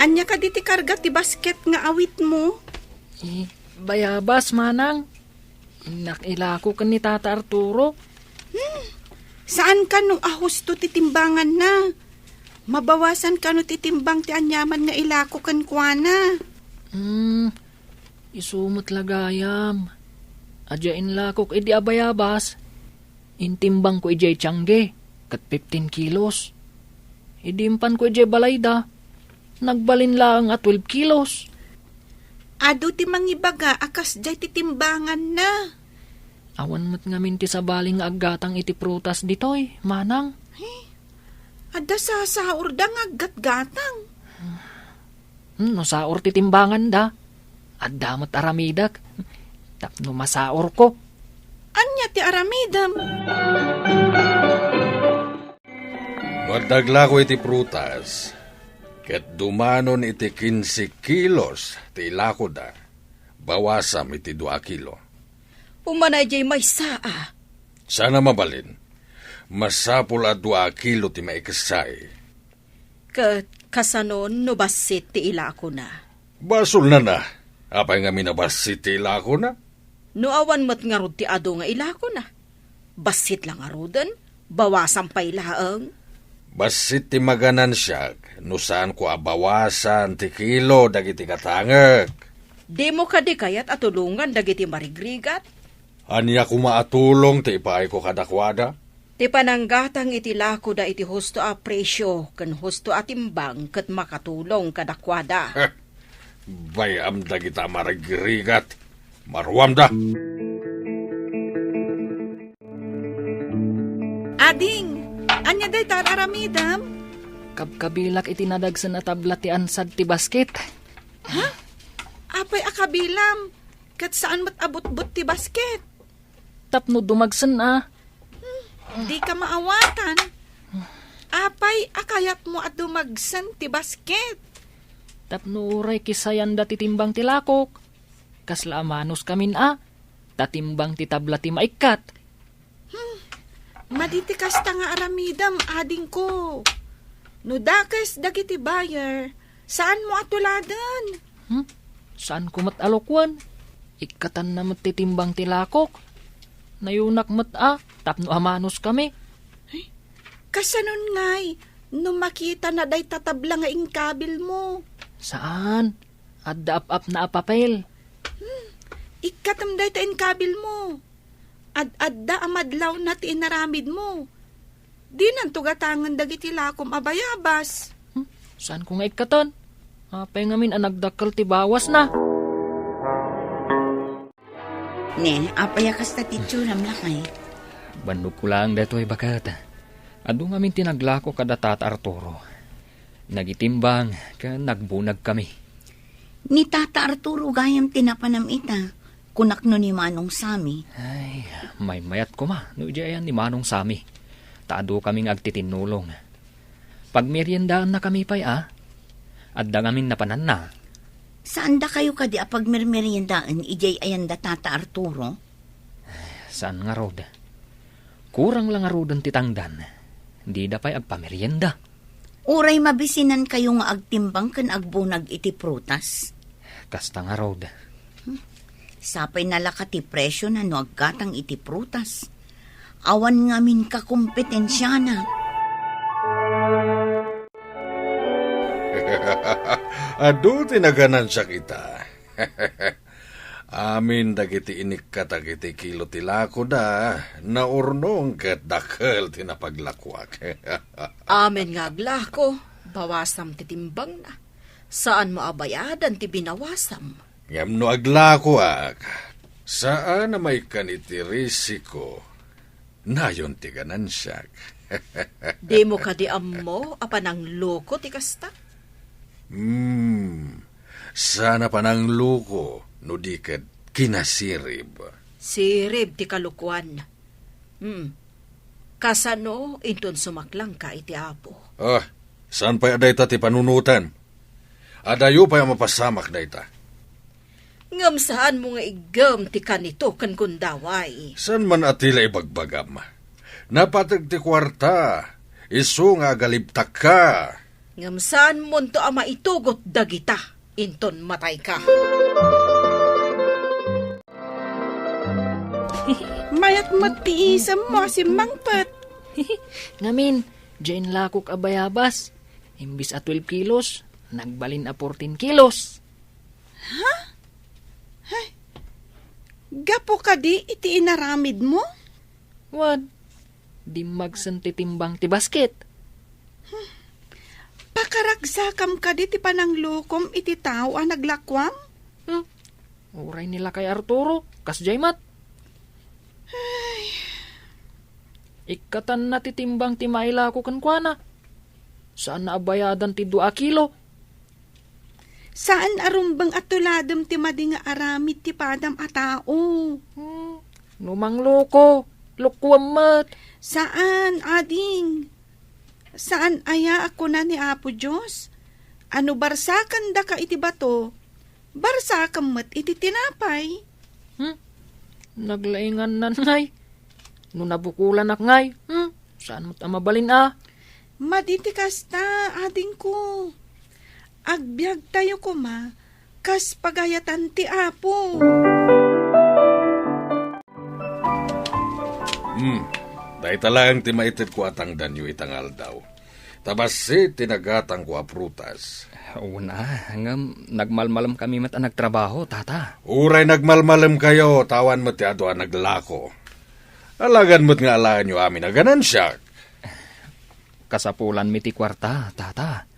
ania kadi ti karga ti basket nga awitmo? Eh, bayabas, manang. Innak ilako ken ni Tata Arturo. Hmm, saan kano a husto ti timbanganna? Mabawasan kano ti timbang ti aniaman nga ilako kenkuana? Hmm, isu met la gayam. Adda inlakok idi a bayabas. Intimbangko idiay tiangge, ket fifteen kilos. Idi impanko idiay balayda, nagbalin laeng a twelve kilos. Adu ti mangibaga a kasdiay ti timbanganna. Awan met ngamin ti sabali nga aggatang iti prutas ditoy, manang. He, adda sasaurda nga aggatgatang. Hmm, no saur ti timbanganda, adda met aramidek tapno masaurko. Ania ti aramidem? No adda aglako iti prutas, ket dumanon iti kinse kilos ti ilakoda, bawasam iti dua a kilo. Umana idiay maysa a. Saan a mabalin. Masapul a dua a kilo ti maikessay. Ket kasanon no bassit ti ilakona? Basolna na. Apay ngamin a bassit ti ilakona? No awan met ngarud ti adu nga ilakona, bassit la ngaruden, bawasam pay laeng. Bassit ti maganansiak no saanko a bawasan ti kilo dagiti gatangek. Dimo kadi kayat a tulongan dagiti marigrigat? Ania koma a tulong ti ipaayko kadakuada? Ti pananggatang iti lakoda iti husto a presio ken husto a timbang ket makatulong kadakuada. Bay-am dagita a marigrigat. Maruamda. Ading, ania dayta a aramidem? Kabkabilak iti nadagsen a tabla ti ansad ti basket. Ha? Apay a kabilam? Ket saan met a butbot ti basket? Tapno dumagsen a. Hmm, dika maawatan. Apay a kayatmo a dumagsen ti basket? Tapno uray kisayanda ti timbang ti lakok. Kasla a manos kamin a, ta timbang ti tabla ti maikkat. Hmm, madi ti kasta nga aramidem, adingko. No dakes dagiti buyer, saanmo a tuladen. Hmm? Saanko met a lukwen. Ikkatanna met ti timbang ti lakok. Nayunak met a, tapno a manos kami. Ay, kasanon ngay, no makitana dayta tabla nga inkabilmo? Saan. Adda ap-apna a papel. Hmm, ikkatem dayta inkabilmo. Ad-adda a madlawna ti inaramidmo. Dinanto gatangen dagiti lakom a bayabas. Hmm? Saanko nga ikkaton? Apay ngamin a nagdakkel ti bawasna? Ne, apay a kasta ti itsuram, lakay? Bannogko laeng daytoy, baket. Adu ngamin ti naglako kada Tata Arturo. Nagitimbang ken nagbunag kami. Ni Tata Arturo gayam ti napanam ita, kunakno ni Manong Sami. Ay, maymayat koma no idiay ayan ni Manong Sami. Ta adu kami nga agtitinnulong. Pagmeriendaanna kami pay a. Adda ngamin napananna. Saan dakayo kadi a pagmermeriendaen idiay ayan da Tata Arturo? Saan ngarud. Kurang la ngaruden ti tangdan. Dida pay agpamerienda. Uray mabisinankayo nga agtimbang ken agbunag iti prutas? Kasta ngarud. Hmm. Sapay nalaka ti presiona no aggatang iti prutas. Awan ngamin kakompetensiana. Adu ti naganansiak ita. Amin dagiti inikkatak iti kilo ti lakoda, naurnong ket dakkel ti napaglakuak. Amin nga aglako, bawasam ti timbangna. Saanmo a bayadan ti binawasam. Ngem no aglakoak, saan a maikkan iti risiko. Nayon ti ganansiak. Dimo kadi ammo a panangloko ti kasta? Hmm, Saan a panangluko no di ket kinasirib. Sirib ti kalokoan. Hmm. Kasano inton sumaklangka iti Apo? Ah, saan pay a dayta ti panunotan? Adayo pay a mapasamak dayta. Ngem saanmo nga iggem ti kanito ken gundaway. Saan man a ti la ibagbagam? Napateg ti kuarta, isu nga agalibtakka. Ngem saanmonto a maitugot dagita inton matayka. Mayat met ti isemmo a simmangpet. Ngamin, diay inlakok a bayabas. Imbis a twelve kilos, nagbalin a fourteen kilos. Ha? Ay, gapu kadi iti inaramidmo? Wen, dimmagsen ti timbang ti basket. Pakaragsakam kadi ti pananglukom iti tao a naglakuam? Hmm. Uray ni Lakay Arturo, kasdiay met. Ay. Ikkatanna ti timbang ti mailako kenkuana. Saanna a bayadan ti dua a kilo. Saan a rumbeng a tuladem ti madi nga aramid ti padam a tao. Hmm, no mangluko, lukuem met. Saan, ading? Saan aya a kuna ni Apo Dios? A no barsakendaka iti bato, barsakem met iti tinapay. Hmm? Naglaingannan ngay. No nabukolanak ngay, hmm? Saan met a mabalin a? Madi ti kasta, adingko. Agbiagtayo koma kas pagayatan ti Apo. Hmm, dayta laeng ti maitedko a tangdanyo ita nga aldaw. Ta bassit ti nagatangko a prutas. Una, ngem nagmalmalemkami met a nagtrabaho, Tata. Uray nagmalmalemkayo, ta awan met ti adu a naglako. Alagad met nga alaenyo amin a ganansiak. Kasapulanmi ti kuarta, Tata.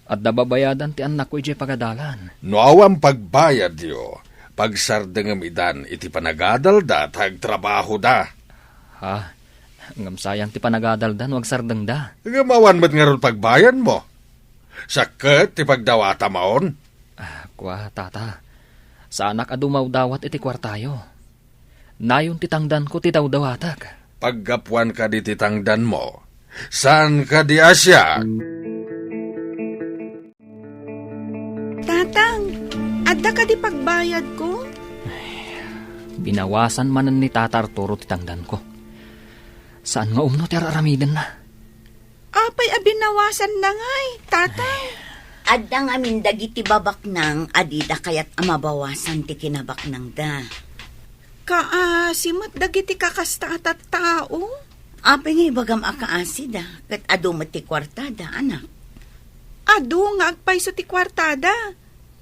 Adda babayadan ti annakko idiay pagadalan. No awan pagbayadyo, pagsardengem idan iti panagadalda ta agtrabahoda. Ha? Ngem sayang ti panagadalda no agsardengda. Ngem awan met ngarud pagbayadmo. Sakket ti pagdawatam a on. Ah, kua, Tata. Saanak a dumawdawat iti kuartayo. Nayon ti tangdanko ti dawdawatek. Paggapuan kadi ti tangdanmo, saan kadi a siak? Tatang, adda kadi pagbayadko? Binawasan manen ni Tata Arturo ti tangdanko. Saan nga umno ti ar-aramidenna? Apay a binawasanna ngay, Tatang? Adda ngamin dagiti babaknang a dida kayat a mabawasan ti kinabaknangda. Kaasi met dagiti kakasta a tattao? Apay nga ibagam a kaasida, ket adu met ti kuartada, anak? Adu nga agpayso ti kuartada.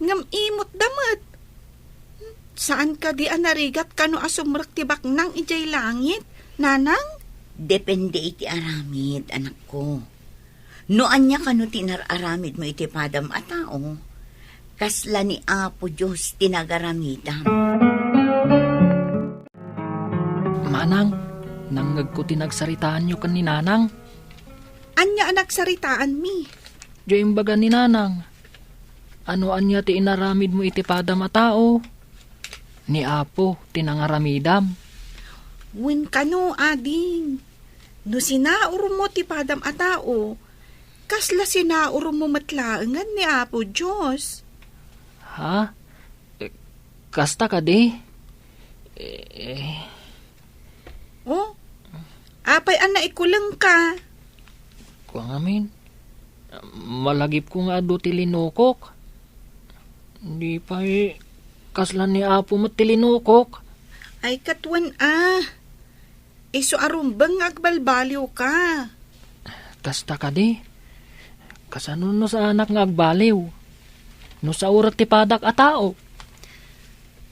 Ngem imotda met. Saan kadi a narigat kano a sumrek ti baknang idiay langit, nanang? Depende iti aramid, anakko. No ania kano ti inar-aramidmo iti padam a tao, kasla ni Apo Dios ti nagaramidam. Manang, nangngegko ti nagsaritaanyo ken ni Nanang. Ania a nagsaritaanmi? Diay imbaga ni Nanang. Ano ania ti inaramidmo iti padam a tao? Ni Apo ti nangaramidam. Wen kano, ading. No sinaurmo ti padam a tao, kasla sinaurmo met laengen ni Apo Dios. Ha? Eh, kasta kadi? Eh, eh. Oh? Apay a naikulengka? Kua ngamin, malagipko nga adu ti linukok. Di pay kasla ni Apo met ti linukok. Ay, ket wen a. Isu a rumbeng nga agbalbaliwka. Kasta kadi? Kasano no saanak nga agbaliw? No saurek ti padak a tao?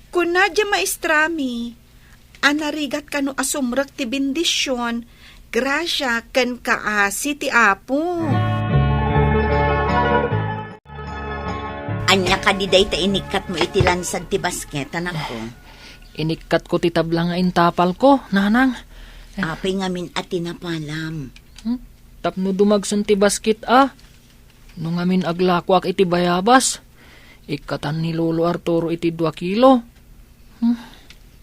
Kuna diay maestrami a narigat kano a sumrek ti bendision, grasia, ken kaasi ti Apo. Ania kadi dayta inikkatmo iti lansag ti basket, anakko? Inikkatko ti tabla nga intapalko, nanang. Apay ngamin a tinapalam? Hmm? Tapno dumagsen ti basket a. No ngamin aglakoak iti bayabas, Ikkatan ni Lolo Arturo iti dua kilo. Hmm.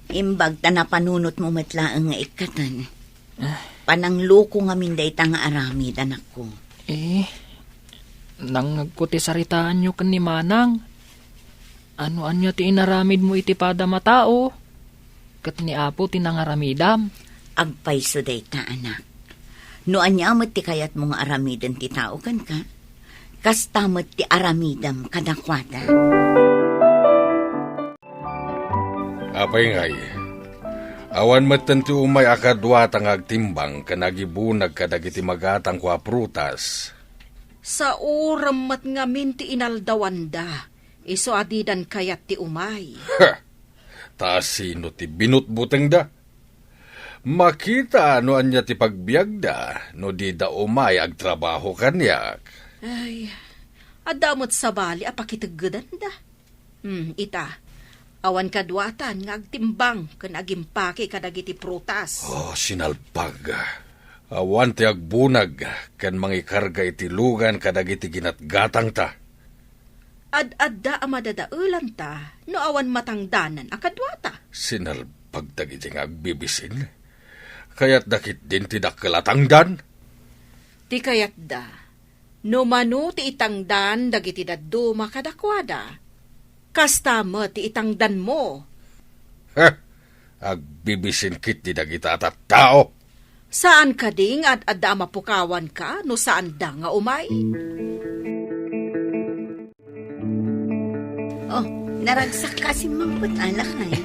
Imbag ta napanunotmo met laeng nga ikkatan. Ah. Panangloko ngamin dayta nga aramid, anakko. Eh, nangngegko ti saritaanyo ken ni Manang. Ano ania ti inaramidmo iti padam a tao? Ket ni Apo ti nangaramidam. Agpayso dayta, anak. No ania met ti kayatmo nga aramiden ti tao kenka, kasta met ti aramidem kadakuada. Apay ngay, awan metten ti umay a kaduata nga agtimbang ken agibunag kadagiti magatangko a prutas? Saurem met ngamin ti inaldawanda, isu a didan kayat ti umay. Ha! Ta sino ti binutbutengda? Makita no ania ti pagbiagda no dida umay agtrabaho kaniak. Ay, adda met sabali a pakiteggedanda. Hmm, ita, awan kaduatan nga agtimbang ken agimpake kadagiti prutas. Oh, sinalpag. Awan ti agbunag ken mangikarga iti lugan kadagiti ginatgatangta. Ad-adda a madadaelanta no awan matangdanan a kaduata. Sinalpag dagiti nga agbibisin. Kayatda ketdin ti dakkel a tangdan? Ti kayatda, no mano ti itangdan dagiti dadduma kadakuada, kasta met ti itangdanmo. Heh! Agbibisin ketdi dagita a tattao. Saan kadi nga ad-adda a mapukawanka no saanda nga umay? Oh, naragsak ka simmangpet, anak, ay.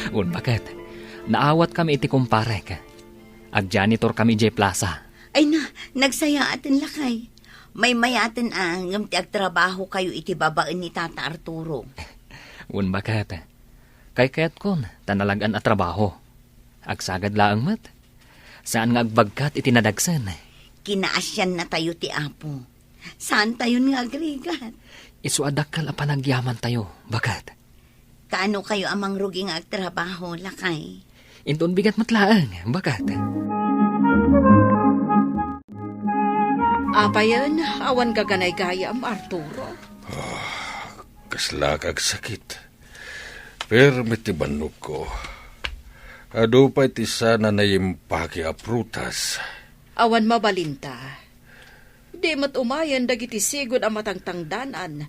Un, baket. Naawatkami iti kumparek. Agjanitor kami idiay plaza. Ay na, nagsayaaten, lakay. Maymayaten a ngem ti agtrabahokayo iti babaen ni Tata Arturo. Un, baket. Kaykayatkon ta nalagyan a trabaho. Agsagad laeng met. Saan nga agbagkat iti nadagsen. Kinaasiannatayo ti Apo. Saantayon nga agrigat. Isu a dakkel a panagyamantayo, baket. Kaano kayo a mangrugi nga agtrabaho, lakay? Inton bigat met laeng, baket. Apayen, awan gaganay gayam, Arturo. Ah, kaslak agsakit. Permi ti bannogko. Adu pay ti saan a naimpake a prutas. Awan mabalinta. Di met umayen dagiti sigud a matangtangdanan,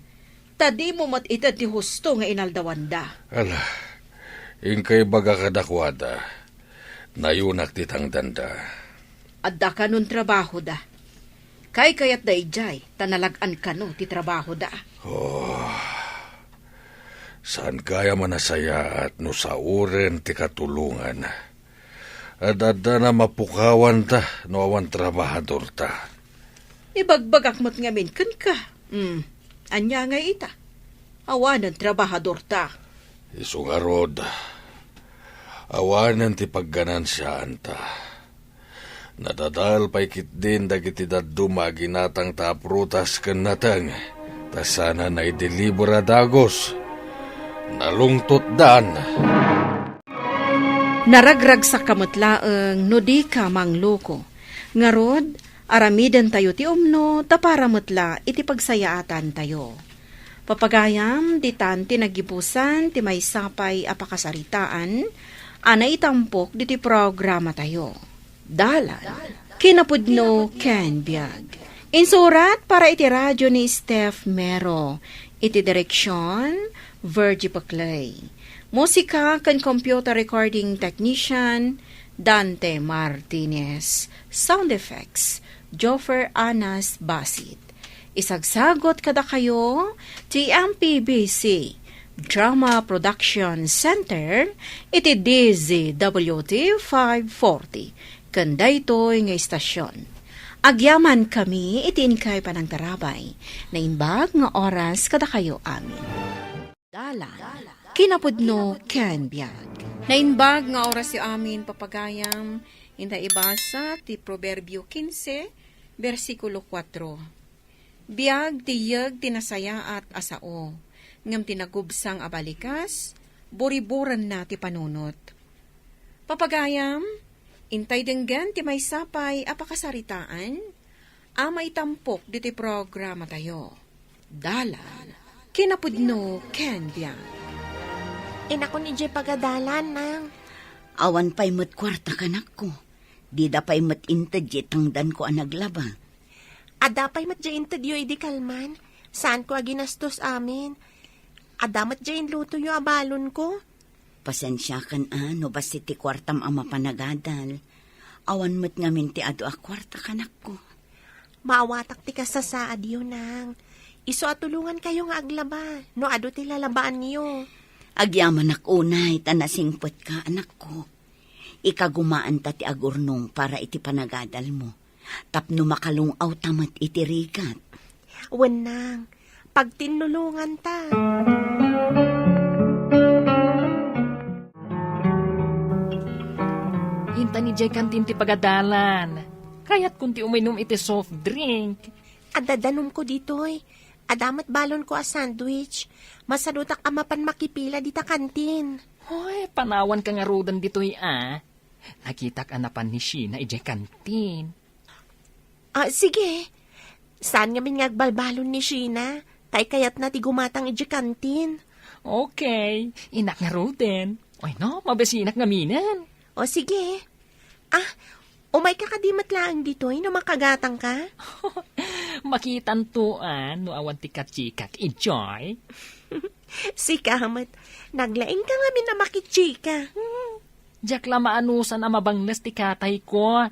ta dimo met ited ti husto nga inaldawanda. Ala, inka ibaga kadakuada, nayunak ti tangdanda. Adda kanon trabahoda. Kaykayatda idiay, ta nalag-an kano ti trabahoda. Oh, saan gayam a nasayaat no sauren ti katulongan. Ad-adda a mapukawanta no awan trabahadorta. Ibagbagak met ngamin kenka. Hmm, ania ngay ita? Awanen trabahadorta. Isu ngarud, awanen ti pagganansiaanta. Nadadael pay ketdin dagiti dadduma a ginatangta a prutas ken nateng, ta saan a naideliber a dagus. Nalungtotdan. Naragragsakka met laeng no dika mangloko. Ngarud, aramidentayo ti umno tapno para met la iti pagsayaatantayo. Papagayam, ditan ti nagibusan ti maysa pay a pakasaritaan a naitampok ditoy programatayo. Dalan, kinapudno ken biag. Insurat para iti radio ni Steph Mero. Iti direksion, Virgie Paclay. Musika ken computer recording technician, Dante Martinez. Sound effects, Joffer Anas Basit. Isagsagot kadakayo ti M P B C Drama Production Center iti D Z W T five forty ken daytoy nga istasion. Agyamankami iti inkay panangtarabay. Naimbag nga oras kadakayo amin. Dalan, kinapudno ken biag. Naimbag nga orasyo amin, papagayam, inta ibasa ti Proverbio quince, bersikulo kuatro. Biag ti yeg ti nasayaat a sao, ngem ti nagubsang a balikas, buriburenna ti panunot. Papagayam, intay denggen ti maysa pay a pakasaritaan a maitampok ditoy programatayo. Dalan, Kinapudno ken biag. Inakon idiay pagadalan, nang. Awan pay met kuarta, kanakko. Dida pay met inted diay tangdanko a naglaba. Adda pay met diay intedyo idi kalman. Saanko a ginastos amin. Adda met diay inlutoyo a balonko. Pasensiakan a no bassit ti kuartam a mapanagadal. Awan met ngamin ti adu a kuarta, kanakko. Maawatak ti kasasaadyo, nang. Isu a tulongankayo nga aglaba, no adu ti lalabaanyo. Agyamanak unay ta nasingpetka, anakko. Ikagumaanta ti agurnong para iti panagadalmo. Tapno makalung-awta met iti rigat. Wen, nang, pagtinnulonganta. Intan idiay kantin ti pagadalan. Kayatkon ti uminom iti soft drink. Adda danumko ditoy. Adda met balonko a sandwich. Masadutak a mapan makipila dita kantin. Hoy, panawanka ngaruden ditoy a. Nakitak a napan ni Sheena idiay kantin. Ah, sige. Saan ngamin nga agbalbalon ni Sheena? Tay kayatna ti gumatang idiay kantin. Okay, innak ngaruden. Ay no, mabasinak ngaminen. O sige. Ah, umayka kadi met laeng ditoy no makagatangka? Makitanto a no awan ti kachikak idiay. Sika met, naglaingka ngamin a makichika. Hmm. Diak la maanusan a mabangles ti katayko.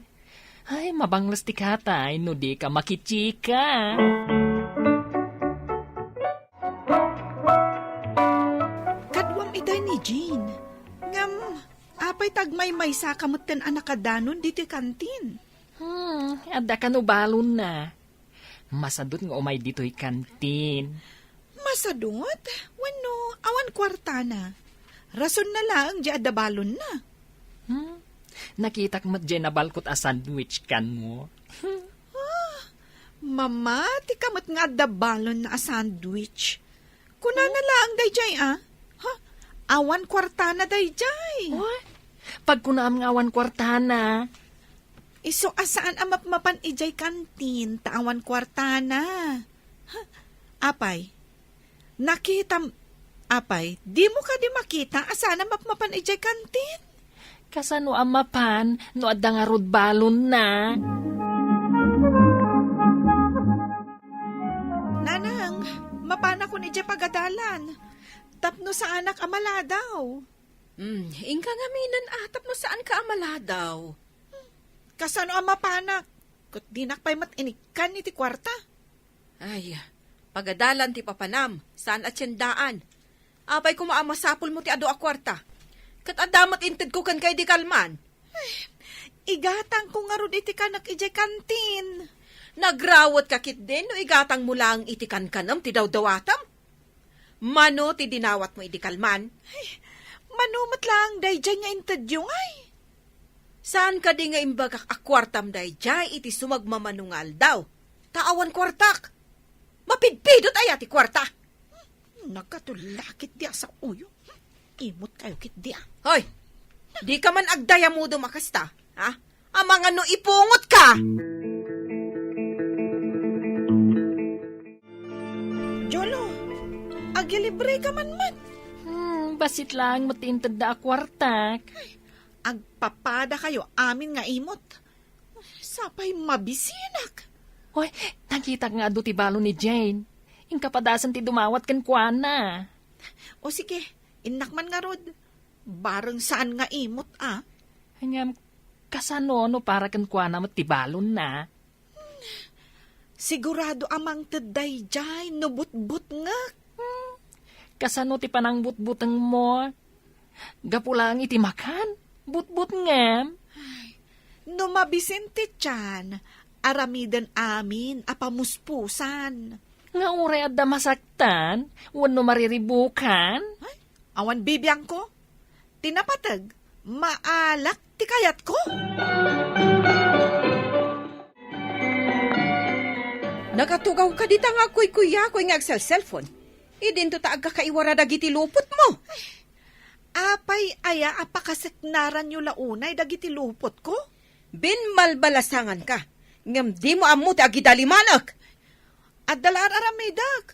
Ay, mabangles ti katay no dika makichika. Kaduam itay ni Jean. Ngem, apay ta agmaymaysa ka metten a nakadanon ditoy kantin? Hmm, adda kano balonna. Masadut nga umay ditoy kantin. Masadut? Wenno, awan kuartana. Rasonna laeng diay adda balonna. Hmm? Nakitak met diay nabalkot a sandwich kano. Ah, mamatika met nga adda balonna a sandwich. Kunana laeng daydiay, a? Ha? Awan kuartana daydiay. Oy, pagkunaam nga awan kuartana. Isu a saan a mapmapan idiay kantin ta awan kuartana. Ha? Apay, nakitam-, apay, dimo kadi makita a saan a mapmapan idiay kantin? Kasano a mapan no adda ngarud balonna? Nanang, mapanakon idiay pagadalan. Tapno saanak a maladaw. Hmm, inka ngaminen a tapno saanka a maladaw. Kasano a mapanak? Ket dinak pay met inikkan iti kuarta. Ay, pagadalan ti papanam, saan a tiendaan. Apay koma a masapulmo ti adu a kuarta? Ket adda met intedko kenka idi kalman. Ay, igatangko ngarud iti kanek idiay kantin. Nagrawetka ketdin no igatangmo laeng iti kankanem ti dawdawatem? Mano ti dinawatmo idi kalman? Ay, mano met laeng daydiay nga intedyo ngay? Saan kadi nga imbagak a kuartam daydiay iti sumagmamano nga aldaw? Ta awan kuartak. Mapidpidot aya ti kuarta? Nagkatulakit di a saoyo. Imot kayo kit di a. Hoy! Di ka man agdayamudom a kasta, ha? Amangan no ipungot ka! Jolo, agilibre ka man met. Hmm, basit laeng met ti intedda a kuartak. Agpapada kayo amin nga imot. Sapay mabisinak. Hoy, nakitak nga adu ti balon ni Jane. Inkapadasan ti dumawat kenkuana. O sige, innak man ngarud. Bareng saan nga imot, a? Ngem, kasano no para kenkuana met ti balonna? Sigurado a mangted daydiay no butbutngek. Hmm. Kasano ti panangbutbutengmo? Gapu laeng iti makan, butbutngem. Ay, no mabisin ti tian, aramiden amin a pamuspusan. Nga uray adda masaktan, wenno mariribukan? Ay, awan bibiangko. Ti napateg, maalak ti kayatko. Nakatugawka dita nga agkuykuyyakoy nga agselselfon. Idinto ta agkakaiwara dagiti lupotmo. Apay aya a pakaseknaranyo la unay dagiti lupotko? Binbalbalasanganka, ngem dimo ammo ti agidalimanek. Adda la ar-aramidek.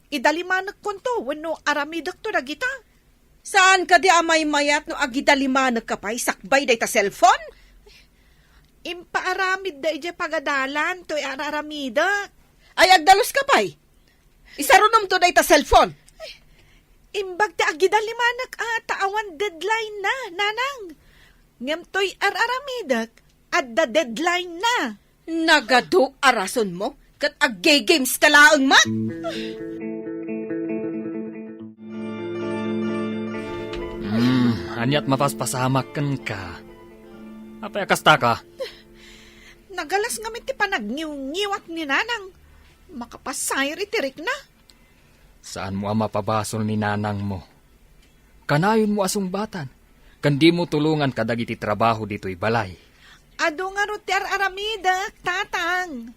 Idalimanekkonto wenno aramidekto dagita? Saan kadi a maymayat no agidalimanekka pay sakbay dayta cellphone? Impaaramidda idiay pagadalan toy ar-aramidek. Ay, agdaluska pay. Isarunomto dayta cellphone. Imbag ti agidalimanek a ta awan deadline na, Nanang. Ngem toy ar-aramidek, adda deadline na. Nagadu a rasonmo, ket agge-games ka laeng met. Hmm, aniat mapaspasamak kenka? Apay a kasta ka? Nagalas ngamin ti panagniwngiwat ni Nanang. Makapasair iti rikna. Saanmo a mapabasol ni nanangmo. Kanayonmo a sungbatan, ken dimo tulongan kadagiti trabaho ditoy balay. Adu ngarud ti ar-aramidek, Tatang.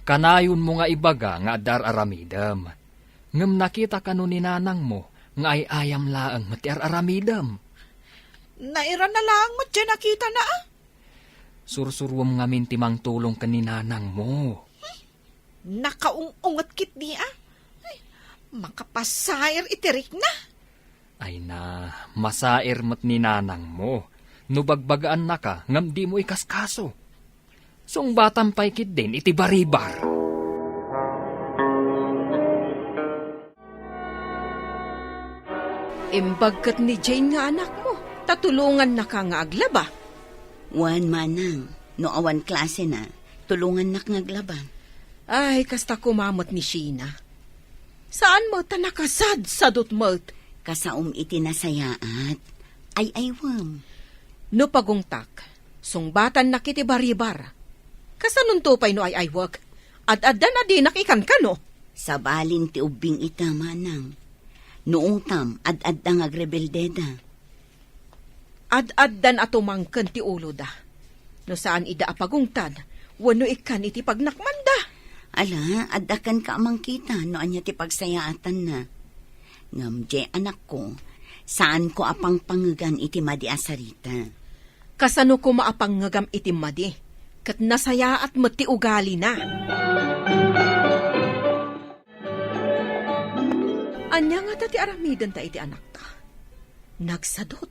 Kanayonmo nga ibaga nga adda ar-aramidem. Ngem nakita kano ni nanangmo nga ay-ayam laeng met ti ar-aramidem. Nairana laeng met diay nakitana, a? Sursuruem ngamin ti mangtulong ken ni nanangmo. Nakaung-unget ketdi, a? Ay, makapasair iti rikna. Ay na, masair met ni nanangmo no bagbagaannaka ngem dimo ikaskaso. Sungbatam pay ketdin iti baribar. Imbag ket ni Jane nga anakmo, ta tulongannaka nga aglaba. Wen, manang, no awan klasena, tulongannak nga aglaba. Ay, kasta koma met ni Sheena. Saan met ta nakasadsadot met. Kasaom iti nasayaat. Ay-aywem. No pagungtak, sungbatannak iti baribar. Kasanonto pay no ay-aywek? Ad-addan a dinak ikankano. Sabalin ti ubbing ita, manang. No utam, ad-adda nga agrebeldeda. Ad-addan a tumangken ti uloda. No saan ida a pagungtan, wenno ikkan iti pagnakmanda. Ala, adda kenka a mangkita no ania ti pagsayaatanna. Ngem, diay anakko, saanko a pangpangegan iti madi a sarita. Kasano koma a pangngegam iti madi, ket nasayaat met ti ugalina. Ania ngata ti aramidenta iti anakta? Nagsadut,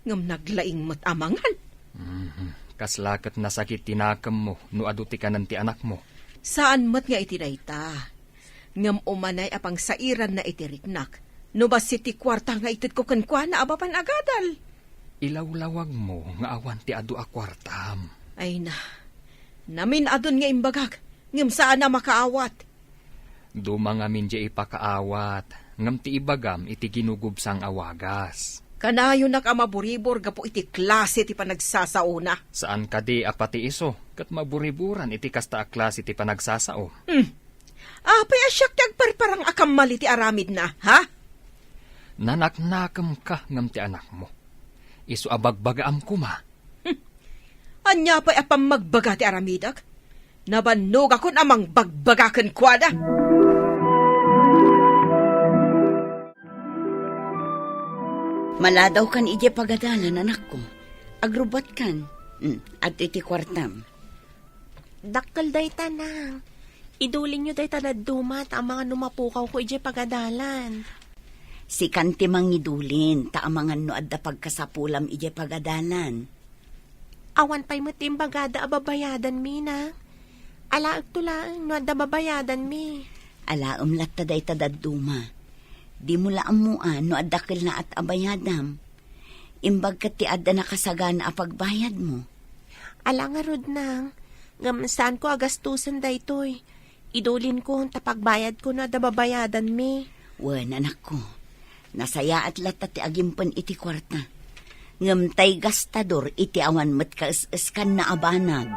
ngem naglaing met a mangan. Mhm. Kasla ket nasakit ti nakemmo no adu ti kanen ti anakmo. Saan met nga iti dayta. Ngem umanay a pangsairanna iti riknak no bassit ti kuarta nga itedko kenkuana a mapan agadal. Ilawlawagmo nga awan ti adu a kuartam. Ay na, namin-adun nga imbagak, ngem saan a makaawat. Duma ngamin diay ipakaawat, ngem ti ibagam iti ginugubsang a wagas. Kanayonak a maburibor gapu iti klase ti panagsasaona. Saan kadi a pati isu ket maburiboran iti kasta a klase ti panagsasao. Hmm. Apay a siak ti agparparang a kammal iti aramidna, ha? Nanaknakemka ngem ti anakmo. Isu a bagbagaam koma. Hmm. Ania pay a pammagbaga ti aramidek? Nabannogakon a mangbagbaga kenkuana. Maladawkan idiay pagadalan, anakko. Agrubbuatkan. Hmm, adtoy ti kuartam. Dakkel dayta, nang. Idulinyo dayta dadduma, ta amangan no mapukawko idiay pagadalan. Sikan ti mangidulin, ta amangan no adda pagkasapulam idiay pagadalan. Awan pay met ti imbagada a babayadanmi, nang. Alaekto laeng no adda babayadanmi. Alaem latta dayta dadduma. Dimo la ammoan no adda kellaat a bayadam. Imbag ket ti adda nakasagana a pagbayadmo. Ala ngarud, nang, ngem saanko a gastusen daytoy. Idulinko ta pagbayadko no adda babayadanmi. Wen, anakko, nasayaat latta ti agimpen iti kuarta. Ngem tay gastador iti awan met kaes-eskanna a banag.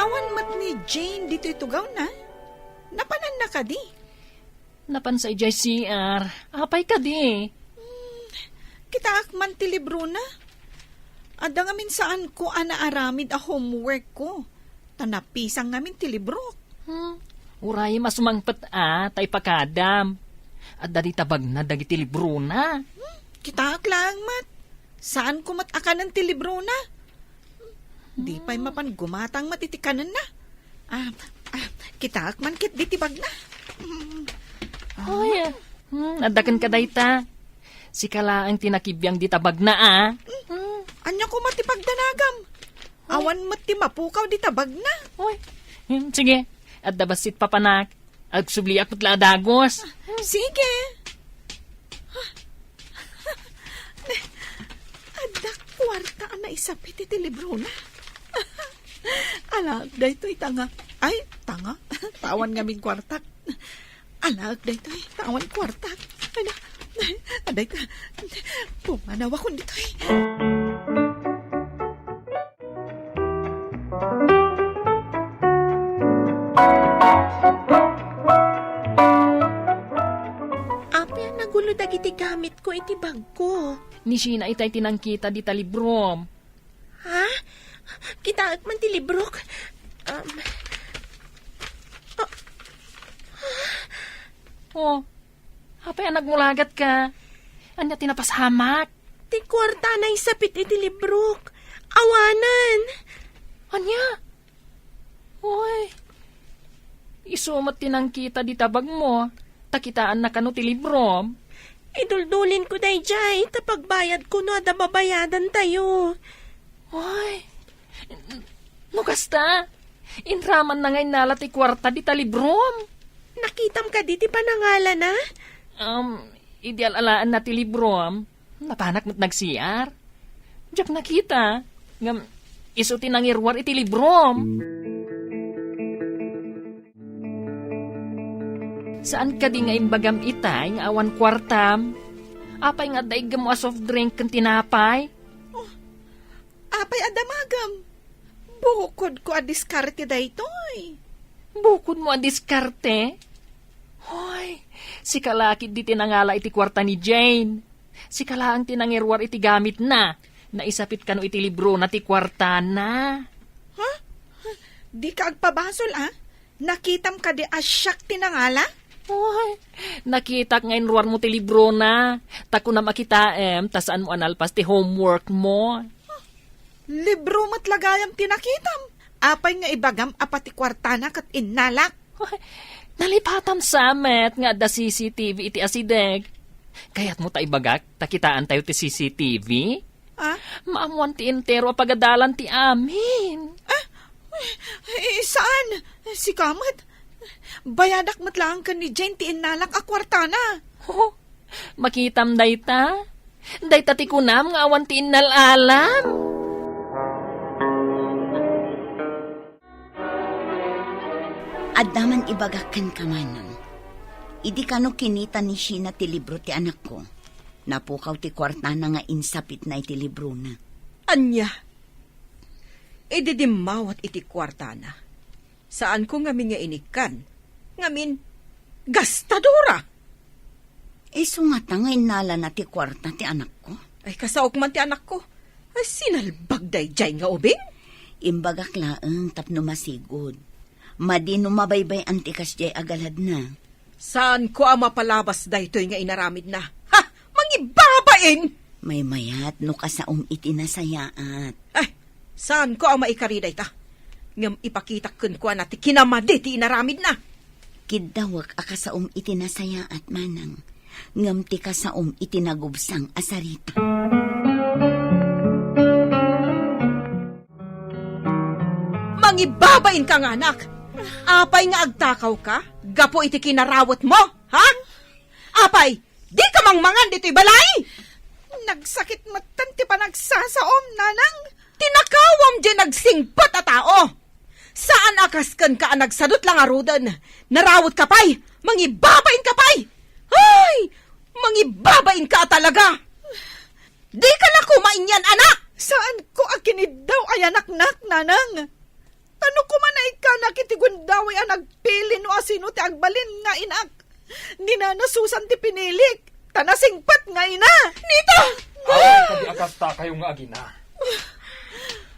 Awan met ni Jane ditoy tugawna? Napananna kadi? Napansa idiay C R. Apay kadi? Hmm, kitaak man ti librona. Adda ngamin saanko a naaramid a homework ko. Ta napisang ngamin ti librok. Hmm, urayem a sumangpet a, ta ipakadam. Adda di tabagna dagiti librona. Hmm, kitaak laeng met. Saanko met a kanen ti librona. Di pay mapan gumatang met iti kanenna. Ah, ah, kitaek man ket diti bagna. Mm. Ay, hmm, adda kenka dayta. Sika laeng ti nakibiang dita bagna, a. Hmm. Ania koma ti pagdanagam? Ay. Awan met ti mapukaw dita bagna. Ay, hmm, sige. Adda bassit papanak. Agsubliak met la a dagus. Sige. Adda kuarta a naisapit iti librona. Alaek daytoy, tanga. Ay, tanga. Tawan ngamin kuartak. Alaek daytoy, tawan kuartak. Ay, na, ay, aday ka. Pumanawakon ditoy. Apay a nagulo dagiti gamitko iti bagko? Ni Sheena itay ti nangkita dita librom. Ha? Kitaek man ti librok. Um, oh. Oh, apay a nagmulagatka? Ania ti napasamak? Ti kuarta a naisapit iti librok. Awanen. Ania? Uy, isu met ti nangkita dita bagmo, ta kitaanna kano ti librom. Iduldulinko daydiay, ta pagbayadko no adda babayadantayo. Uy, no kasta, inramanna nga innala ti kuarta dita librom. Nakitam kadi ti panangalana? Um, idi al-alaenna ti librom, napanak met nag-C R. Diak nakita. Ngem, isu ti nangiruar iti librom. Saan kadi nga imbagam itay nga awan kuartam? Apay nga adda iggemmo a soft drink ken tinapay? Oh, apay a damagem? Bukodko a diskarte daytoy. Bukodmo a diskarte? Hoy, sika la ketdi ti nangala iti kuarta ni Jane. Sika laeng ti nangiruar iti gamitna. Naisapit kano iti librona ti kuartana. Ha? Dika agpabasol, a? Nakitam kadi a siak ti nangala? Uy, nakitak nga inruarmo ti librona. Ta kunam a kitaem, ta saanmo a nalpas ti homeworkmo. Libro met la gayam ti nakitam. Apay nga ibagam a pati kuartana ket innalak? Uy, nalipatam sa met nga adda C C T V iti asideg. Kayatmo ta ibagak ta kitaantayo ti C C T V? Ah? Maammoan ti entero a pagadalan ti amin. Ah? Eh, saan? Sika met? Bayadak met laeng ken ni Jane ti innalak a kuartana. Oh, makitam dayta? Dayta ti kunam nga awan ti innal-alam. Adda man ibagak kenka, Manang. Idi kano kinita ni Sheena ti libro ti anakko, napukaw ti kuartana nga insapitna iti librona. Ania? Idi dimmawat iti kuartana, saanko ngamin nga inikkan, ngamin, gastadora! Isu ngata nga innalana ti kuarta ti anakko? Ay, kasaok man ti anakko. Ay, sinalbag daydiay nga ubing? Imbagak laeng tapno masigud. Madi no mabaybay-an ti kasdiay a galadna. Saanko a mapalabas daytoy nga inaramidna. Ha! Mangibabain! Maymayat no kasaom iti nasayaat. Ay, saanko a maikari dayta. Ngem ipakitak kenkuana ti kinamadi ti inaramidna. Kiddawek a kasaom iti nasayaat, Manang, ngem ti kasaom iti nagubsang a sarita. Mangibabain ka nga anak! Apay nga agtakawka gapu iti kinarawetmo, ha? Apay, dika mangmangan ditoy balay? Nagsakit metten ti panagsasaom, Nanang. Tinakawam diay nagsingpet a tao. Saan a kas kenka a nagsadut la ngaruden. Narawetka pay, mangibabainka pay. Ay, mangibabainka a talaga. Dika la koma inian, anak! Saanko a kiniddaw a yanaknak, Nanang. Ta no koma naikkanak iti gundaway a nagpili no asino ti agbalin nga inak, ni Nana Susan ti pinilik, ta nasingpet nga ina. Nita! Awan kadi a kastakayo nga agina.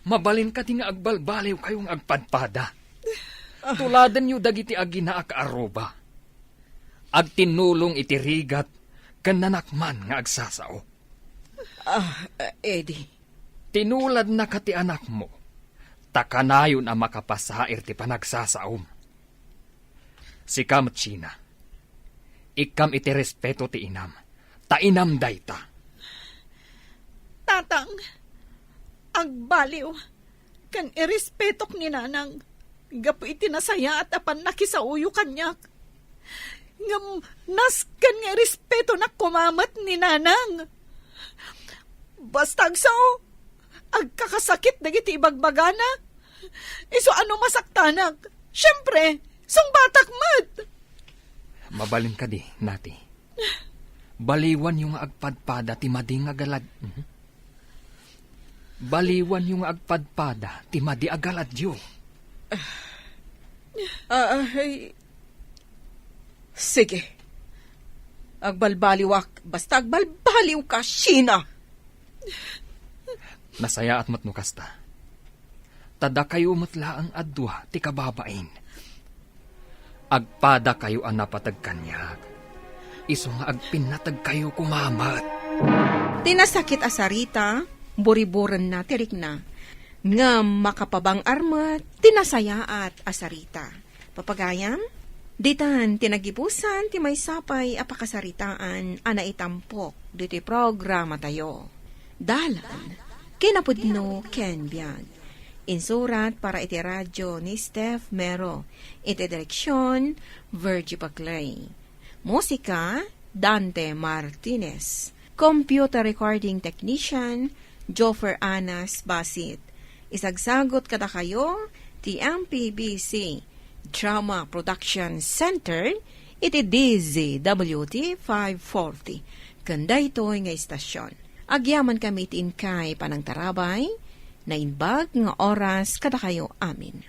Mabalin kadi nga agbalbaliwkayo nga agpadpada. Tuladenyo dagiti agina a kaarruba. Agtinnulong iti rigat ken nanakman nga agsasao. Ah, Eddie. Tinuladnaka ti anakmo. ta kanayon a makapasair ti panagsasaom. Sika met, Sheena, ikkam iti respeto ti inam, ta inam dayta. Tatang, agbaliw ken irespetok ni Nanang gapu iti nasayaat a pannakisaoyo kaniak. Ngem nasken nga irespetonak koma met ni Nanang. Basta agsao, agkakasakit dagiti ibagbagana. Isu a no masaktanak, siempre, sungbatak met. Mabalin kadi, Nati. Baliwanyo nga agpadpada ti madi nga galad-, mhm. Baliwanyo nga agpadpada ti madi a galadyo. Ah, ay, sige. Agbalbaliwak, basta agbalbaliwka, Sheena. Nasayaat met no kasta. Ta dakayo met laeng a dua ti kababain. Agpadakayo a napateg kaniak. Isu nga agpinnategkayo koma met. Ti nasakit a sarita, buriburenna ti rikna. Ngem makapabang-ar met ti nasayaat a sarita. Papagayam, ditan ti nagibusan ti maysa pay a pakasaritaan a naitampok ditoy programatayo. Dalan, kinapudno ken biag. Insurat para iti radio ni Steph Mero. Iti direksyon, Virgie Paclay. Musika, Dante Martinez. Computer recording technician, Joffer Anas Basit. Isagsagot kadakayo ti M P B C Drama Production Center iti D Z W T five forty. Ken daytoy nga istasyon, agyamankami iti inkay panangtarabay, naimbag nga oras kadakayo amin.